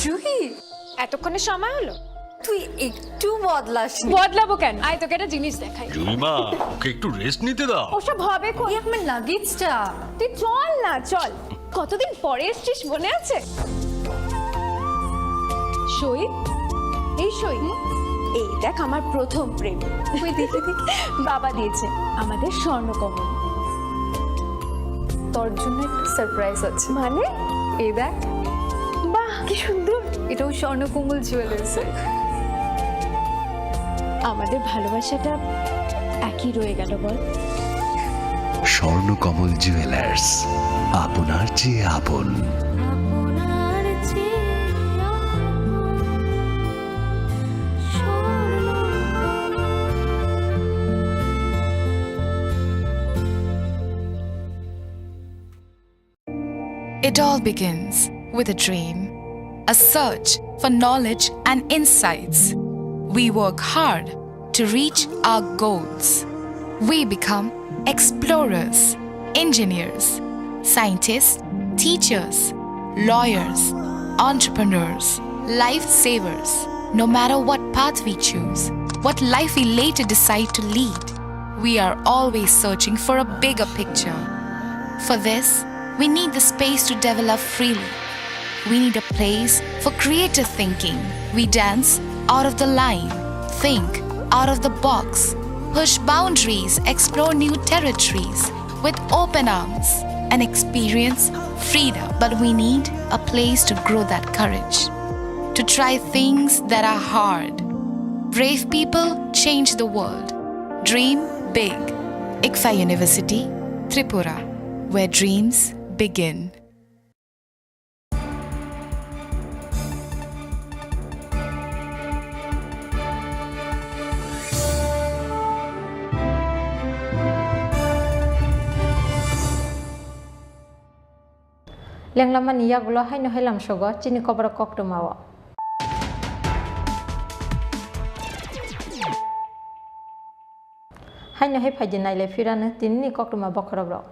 Juhi, এতক্ষণে সময় হলো? তুই একটু বদলাসনি। বদলাবো কেন? আয়, তোকে একটা জিনিস দেখাই। জুইমা, ওকে একটু রেস্ট নিতে দাও। ওসব হবে কই? এই আমার লাগেজটা। তুই চল না, চল। কতদিন পরে এসছিস, মনে আছে? সই, এই সই। এই দেখ, আমার প্রথম প্রেম। ওই দেখি, দেখি। বাবা দিয়েছে আমাদের স্বর্ণকমল। তোর জন্য একটা সারপ্রাইজ আছে। মানে? এই দেখ। বাহ, কি সুন্দর। এটাও স্বর্ণকমল জুয়েলার্সের। আমাদের ভালোবাসাটা একই রয়ে গেল, বল? স্বর্ণকমল জুয়েলার্স, আপনার চেয়ে আপন। It all begins with a dream, a search for knowledge and insights. We work hard to reach our goals. We become explorers, engineers, scientists, teachers, lawyers, entrepreneurs, lifesavers. No matter what path we choose, what life we later decide to lead, we are always searching for a bigger picture. For this, we need the space to develop freely. We need a place for creative thinking. We dance out of the line, think out of the box, Push boundaries, explore new territories with open arms, and experience freedom. But we need a place to grow that courage, to try things that are hard. Brave people change the world. Dream big. ICFAI University, Tripura, where dreams begin. Lenglamani yagulo haino hai lamsogo chini koborok koktwmao. Haino hai phaidi nailai phirano tinini koktwma bokhorokrok.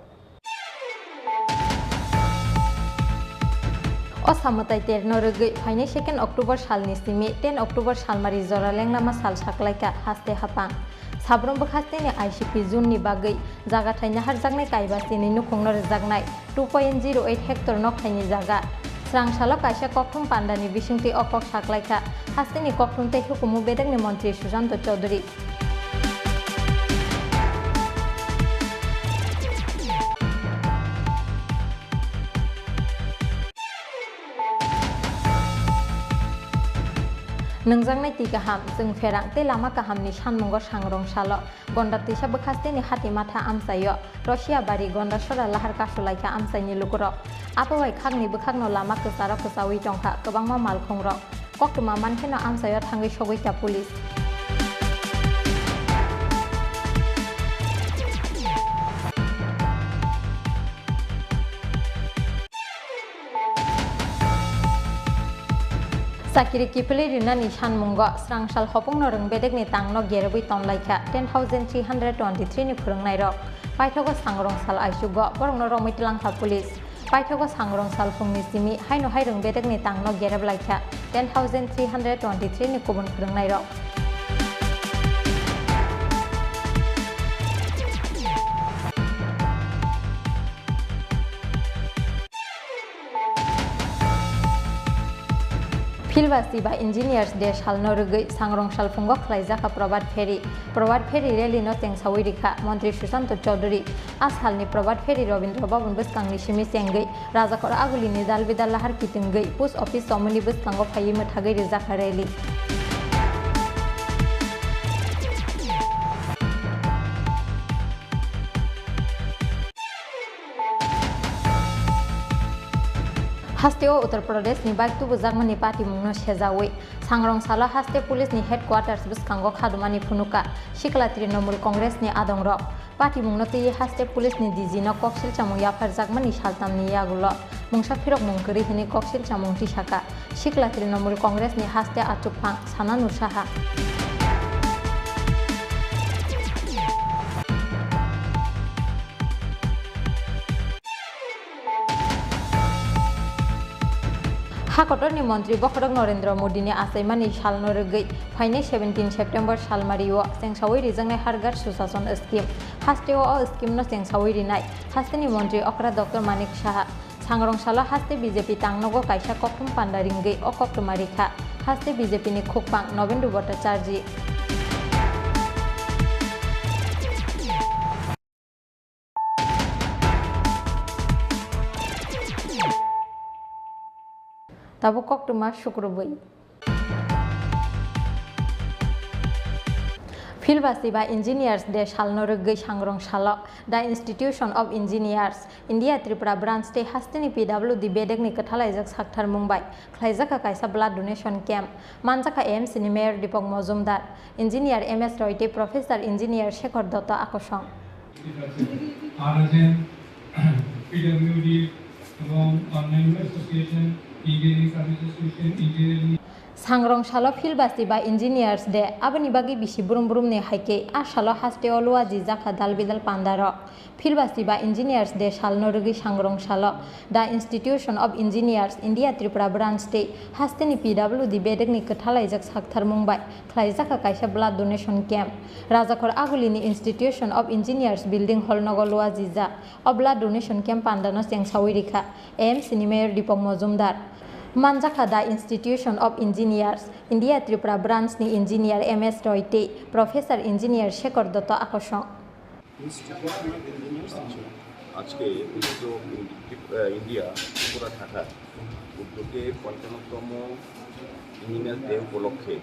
O samwtai terno rwgwi phainai second October salni simi ten October salmari jora lenglama sal saklaikha haste haphang. Sabrum bwkhasteni I C P zone ni bagwi jagathai naharjaknai Kaibasini nukhungno rwjaknai two point zero eight hectare nokthaini jaga. Srang salo kaisa kokthum pandani bisingtwi o kok saklaikha hasteni kokthum tei hukumu bedekni montri Susanto Chowdhury. Nwngjaknai twi kaham, chwng pherang tei lama kahamni sanmungo sangrong salo Gonda twisa bwkhasteni hati matha amchaio Rosia bari Gonda sora lahar kasulaikha amchaini lukurok. Abo bai khakni bwkhakno lama kwcharo kwchaui tongkha kwbangma malkhungrok. Koktwma mankheno amchaio thangwi sogwikha police. Chakiri kiphilwi rinani sanmungo srangsal hopungno rwng bedekni tangno gerebwi tonlaikha ten thousand three hundred twenty-three ni phwrwngnairok. Paithago sangrong sal aichugo borokno romwi twlangkha police. Paithago sangrong salphungni simi haino hai rwng bedekni tangno gerep laikha ten thousand three hundred twenty-three ni kubun phwrwngnairok. Philbasti ba Engineers Day salno rwgwi sangrong salphungo khlaijakha Probhat Pheri. Probhat Pheri rally no chengsawi rikha Montri Susanto Chowdhury. A salni Probhat Pheri Rabindra Bhavan bwskangni simi chengwi Rajakhor Agulini dalbidal lahar kitwngwi post office chomoni bwskango phaiwi mwthagwi rijak rally. Hasteo Uttar Pradesh ni bike tubujakmani patimungno sejawi sangrong salo haste police ni headquarters bwskango khadumani phunukha Sikla Trinamool Congress ni adongrok. Patimungno twiwi haste police ni D G no koksil chamung yapharjakmani saltamni yagulo mungsa phirokmung kwrwi hwnwi koksil chamung tisaka Sikla Trinamool Congress ni haste achukphang Sana Nur Saha. Ha kotorni montri bokhorok Narendra Modini achaimani salno rwgwi phainai seventeen September salmario chengsawi rijaknai Har Ghar Sushashan scheme. Hasteo o scheme no chengsawi rinai hasteni montri okra Doctor Manik Saha. Sangrong salo haste B J P tangnogo kaisa kokthum panda ringwi o koktwma rikha haste B J P ni khukpang Nobendu Bhattacharjee. Tabuk koktwma sukrubwi. Philbasti ba Engineers Day salno rwgwi sangrong salo The Institution of Engineers, India Tripura Branch tei hasteni P W D bedekni kwthalaijak sakthar mung bai khlaijakha kaisa blood donation camp. Manjakha A M C ni Mayor Deepak Majumdar, Engineer M S Roy tei Professor Engineer Shekhar Dotto akosong. R S N, P W D এবং অন্যান্য association, engineering service association, engineering Sangrong salo Philbasti ba Engineers Day, aboni bagwi bisi brum brumni hai khe a salo hasteo luajijakha dalbidal pandarok. Philbasti ba Engineers Day salno rwgwi sangrong salo The Institution of Engineers, India Tripura Branch tei hasteni P W D bedekni kwthalaijak saktharmung bai khlaijakha kaisa blood donation camp. Rajakhor Agulini Institution of Engineers Building Hall nogo luajijak o blood donation camp pandano chengsawi rikha A M C ni Mayor Deepak Majumdar. Manjakha The Institution of Engineers, India Tripura Branch ni Engineer M S Roy tei Professor Engineer Shekhar Dotto akosong. আজকে উদ্যোগ ইন-, ত্রিপ-, আহ, ইন্ডিয়া ত্রিপুরা শাখার উদ্যোগে পঞ্চান্নতম engineer day উপলক্ষে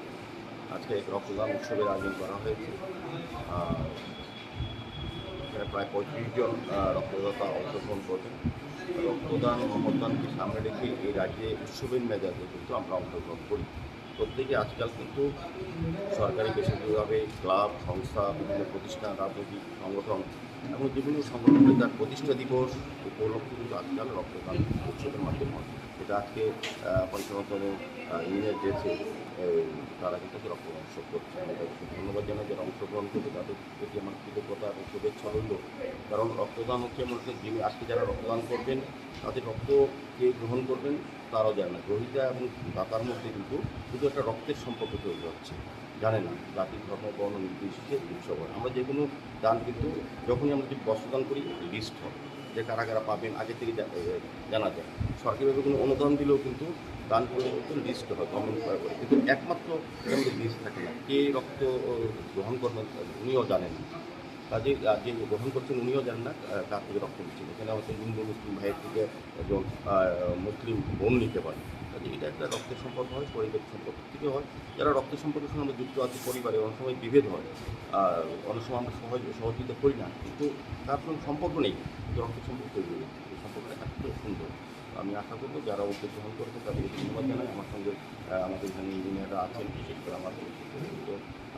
আজকে এক রক্তদান উৎসবের আয়োজন করা হয়েছে। আহ, এখানে প্রায় পঁয়ত্রিশ জন, আহ, রক্তদাতা অংশগ্রহণ করবেন। রক্তদান ও মতদানকে সামনে রেখে এই রাজ্যে উৎসবের মেজাজে কিন্তু আমরা অংশগ্রহণ করি। প্রত্যেকে আজকাল কিন্তু সরকারি, বেসরকারিভাবে ক্লাব, সংস্থা, বিভিন্ন প্রতিষ্ঠান, রাজনৈতিক সংগঠন এবং বিভিন্ন সংগঠনে তার প্রতিষ্ঠা দিবস উপলক্ষে কিন্তু আজকাল রক্তদান উৎসবের মাধ্যমে হয়। এটা আজকে, আহ, পঞ্চান্নতম, আহ, ইউনিয়ন ডেতে, এই, তারা কিন্তু রক্তদান উৎসব করছে। আমি তাদেরকে ধন্যবাদ জানাই, যারা অংশগ্রহণ করবে তাদের প্রতি আমার কৃতজ্ঞতা এবং শুভেচ্ছা রইল। কারণ রক্তদান হচ্ছে এমন একটা জিনিস, আজকে যারা রক্তদান করবেন, তাদের রক্ত কে গ্রহণ করবেন তারাও জানে না। গ্রহীতা এবং দাতার মধ্যে কিন্তু শুধু একটা রক্তের সম্পর্ক তৈরি হচ্ছে, জানে না জাতি, ধর্ম, বর্ণ নির্বিশেষে উৎসব হয়। আমরা যে কোনো দান কিন্তু যখনই আমরা যদি বস্ত্রদান করি, লিস্ট হয় যে কারা কারা পাবেন, আগে থেকে জা-, এ, জানা যায়। সরকারিভাবে কোনো অনুদান দিলেও কিন্তু দান করলে কিন্তু লিস্ট হয়, গভর্নমেন্ট করে। কিন্তু একমাত্র এর মধ্যে লিস্ট থাকে না, কে রক্ত, ও, গ্রহণ করবেন উনিও জানেন না। কাজেই, আহ, যে গ্রহণ করছেন উনিও জানেন না, আহ, কার থেকে রক্ত নিচ্ছেন। এখানে হয়তো হিন্দু মুসলিম ভাইয়ের থেকে একজন, আহ, মুসলিম বোন নিতে পারেন। কাজে এটা একটা রক্তের সম্পর্ক হয়, পরিবারের সম্পর্ক থেকে হয়। যারা রক্তের সম্পর্কের সঙ্গে আমরা যুক্ত আছি, পরিবারে অনেক সময় বিভেদ হয়, আহ, অনেক সময় আমরা সহজ-, সহযোগিতা করি না, কিন্তু তার কোনো সম্পর্ক নেই, কিন্তু রক্তের সম্পর্ক তৈরি হয়ে যায়। এই সম্পর্কটা এত সুন্দর। আমি আশা করবো যারা উদ্যোগ গ্রহণ করেছে তাদেরকে ধন্যবাদ জানাই। আমার সঙ্গে, আহ, আমাদের এখানে ইঞ্জিনিয়াররা আছেন, বিশেষ করে আমার পরিচিত,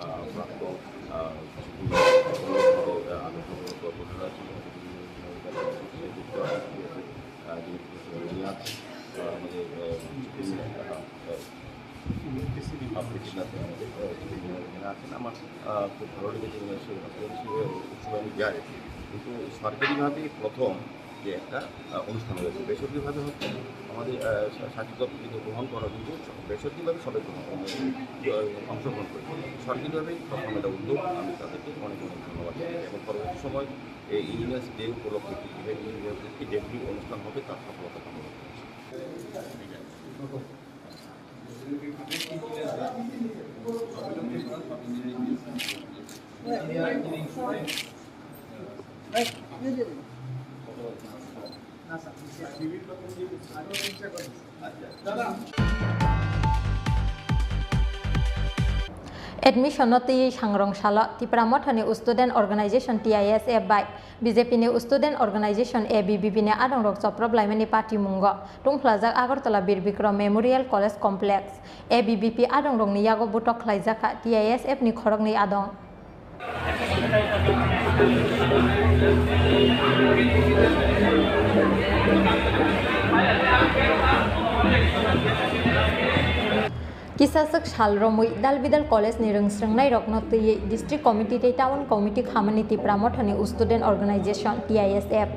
আহ, প্রাক্তন, আহ, কিছু কিছু, আহ, আলোচনা প্রধানরা ছিলেন, আহ, যিনি প্রশাসনে আছেন, আহ, আমাদের, আহ, আহ, আহ, আহ, প্রেসিডেন্ট আছেন আমাদের, আহ, এখানে আছেন। আমার, আহ, খুব ভালো লেগেছে, উনি এসে, উনি এসে, উৎসবে আমি যাই, কিন্তু সরকারিভাবে প্রথম যে একটা, আহ, অনুষ্ঠান হয়েছে। বেসরকারিভাবে হচ্ছে আমাদের, আহ, শা-, শাসিত কিন্তু গ্রহণ করা, কিন্তু বেসরকারিভাবে সবাই গ্রহণ করে, আহ, অংশগ্রহণ করে। সরকারিভাবে প্রথম এটা উদ্যোগ, আমি তাদেরকে অনেক অনেক ধন্যবাদ জানাই। এবং পরবর্তী সময় এই ইঞ্জিনিয়ার্স ডে উপলক্ষে, ত্রিপুরা ইঞ্জিনিয়ার্স ডে উপলক্ষে যেগুলি অনুষ্ঠান হবে, তার সফলতা কামনা করছি। Admission no twiwi sangrong salo Tipra Mothani Student Organization T I S F bai B J P ni Student Organization A B V P ni adongrok choprop laimani patimungo tungphlajak Agartala Bir Bikram Memorial College Complex. A B V P adongrokni yago butok khlaijakha T I S F ni khoroknwi adong. Kisaswk sal romwi Dalbidal College ni rwngsrwngnairokno twiwi District Committee tei Town Committee khamani Tipra Mothani Student Organization T I S F.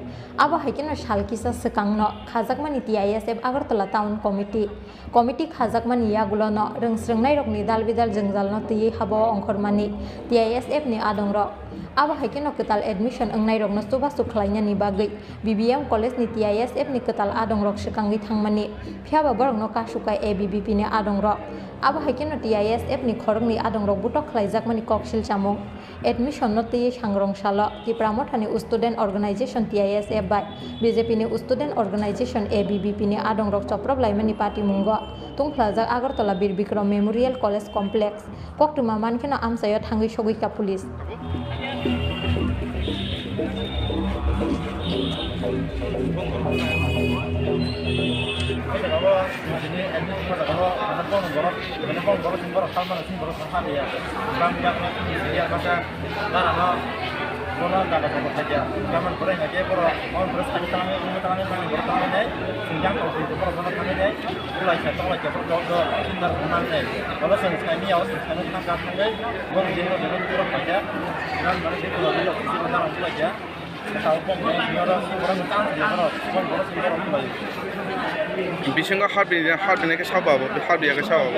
Abo hai kheno sal kisa swkangno khajakmani T I S F Agartala Town Committee. Committee khajakmani yagulono rwngsrwngnairokni dalbidal jwngjalno twiwi habao ongkhormani T I S F ni adongrok. Abo hai kheno kwtal admission wngnairokno chubachu khlainani bagwi B B M College ni T I S F ni kwtal adongrok swkangwi thangmani, phiyaba borokno kasukai A B V P ni adongrok. Abo hai kheno T I S F ni khoroknwi adongrok butok khlaijakmani koksil chamung. Admission no twiwi sangrong salo Tipra Mothani Student Organization T I S F bai B J P ni Student Organization A B V P ni adongrok choprop laimani patimungo tungphlajak Agartala Bir Bikram Memorial College Complex. Koktwma mankheno amchaio thangwi sogwikha police. Bini admission kha jaga o, mane bong borok, mane bong borok, sing borok, salmano sing borok, salmano ya. Bang bang ya, masa, dara no, bono dada bono khaja. Gaman borok ya, ke borok, mon borok sing tangai, sing tangai, sing borok tangai nai, sing jang ko, sing borok bono tangai nai, ulai sa, tolai sa, borok dok dok, sing dar bono nai. Bono sing sai ni, awas sing sai ni, thang ka thang nai, borok jeng borok, borok khaja. Gan mane jeng borok, borok sing borok khaja. Bisingo harbi, harbi nai khe sabo abo, harbi ya khe sabo abo.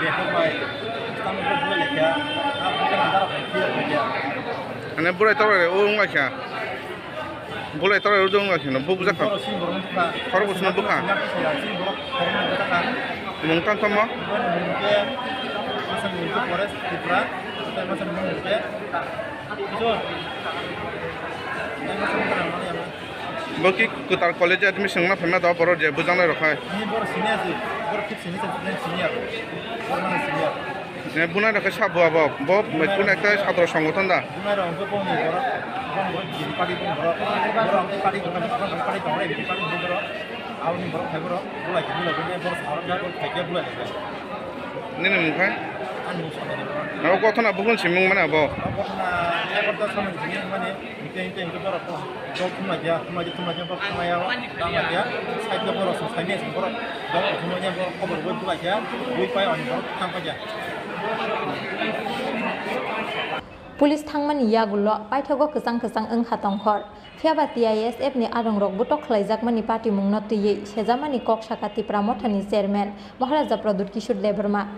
Bihar bai, Islam bai bulai laikha, a bukan antara bai kira bai kira. Ane bulai tawai o wng laikha. Bulai tawai o wng laikha no, buk jakha. Boro sini borok bukha. Khorok bwswkno bukha. Sini borok khorok bwswkno bukha. Mung tam tamo? Mung ke, masa mung ke forest Tripura, masa mung ke. Bo ki kwtal college admission na phaima do borok je bujang nai rok hai. Ni bor sini asi, bor fifth semester student sini aro. Bor mana sini aro. Ne bunai rok khe sabo abo, bo mai kun ekta satro songothon da. Bunai rok bo boni borok, boni borok jiri party boni borok, borok party boni borok, party boni borok, party boni borok, aboni borok hai borok, bulai bulai bulai borok, borok hai borok, bulai bulai. Nini mung khai? Ani mung songkha ni borok. Abo kothona buphun simung mane abo? Abo kothona ekorta samung sini mane, hingke hingke hingke borok dol thumlaiya, thumlaiya, thumlaiya, borok thumlaiya, thumlaiya, side o borok song saimanya song borok dol thumlaiya, borok khobor boi bulaiya, boi pai oni borok thang paikha. Police thangmani yagulo paithago kwchang kwchang wngkha tongkhor. Phiyaba T I S F ni arongrok botok khlaijakmani patimungno twiwi sejamani kok sakha Tipra Mothani chairman Maharaja Pradyut Kishore Debbarma.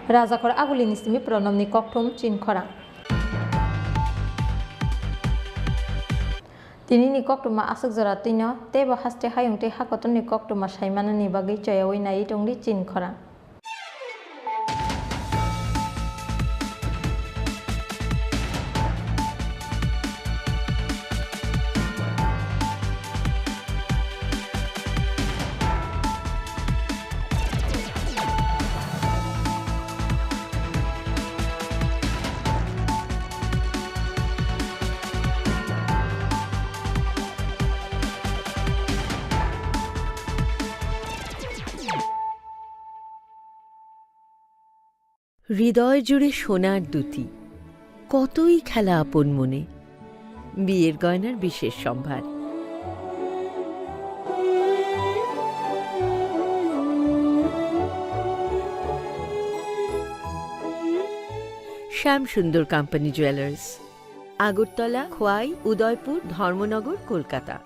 Rajakhor Agulini simi Pranobni kokthum Chinkhorang. Tinini koktwma aswk jora twino, teibo haste hayung tei hakotorni koktwma saimanani bagwi choyaui naiwi tongdi Chinkhorang. হৃদয় জুড়ে সোনার দুতি, কতই খেলা আপন মনে। বিয়ের গয়নার বিশেষ সম্ভার। শ্যাম সুন্দর কোম্পানি জুয়েলার্স, আগরতলা, খোয়াই, উদয়পুর, ধর্মনগর, কলকাতা।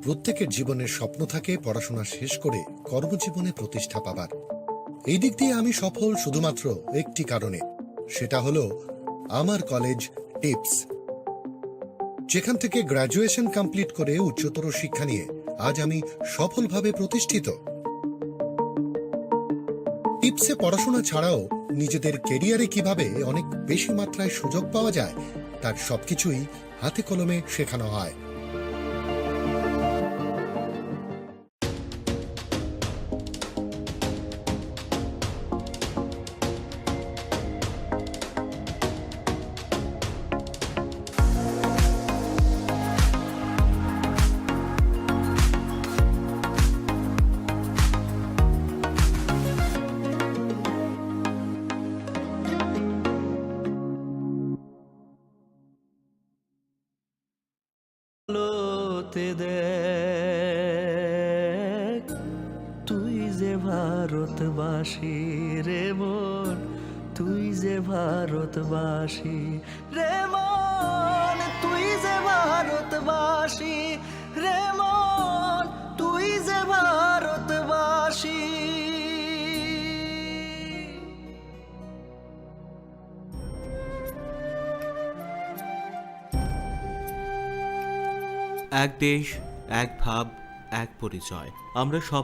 প্রত্যেকের জীবনের স্বপ্ন থাকে পড়াশোনা শেষ করে কর্মজীবনে প্রতিষ্ঠা পাবার। এই দিক দিয়ে আমি সফল শুধুমাত্র একটি কারণে, সেটা হলো আমার কলেজ টিপস, যেখান থেকে গ্র্যাজুয়েশন কমপ্লিট করে উচ্চতর শিক্ষা নিয়ে আজ আমি সফলভাবে প্রতিষ্ঠিত। টিপসে পড়াশোনা ছাড়াও নিজেদের ক্যারিয়ারে কিভাবে অনেক বেশি মাত্রায় সুযোগ পাওয়া যায়, তার সবকিছুই হাতে কলমে শেখানো হয়। আলোতে দেখ, তুই যে ভারতবাসী রে মন, তুই যে ভারতবাসী রে মন, তুই যে ভারতবাসী রে মন, তুই যে ভারতবাসী। এক দেশ, এক ভাব, এক পরিচয়। আমরা সব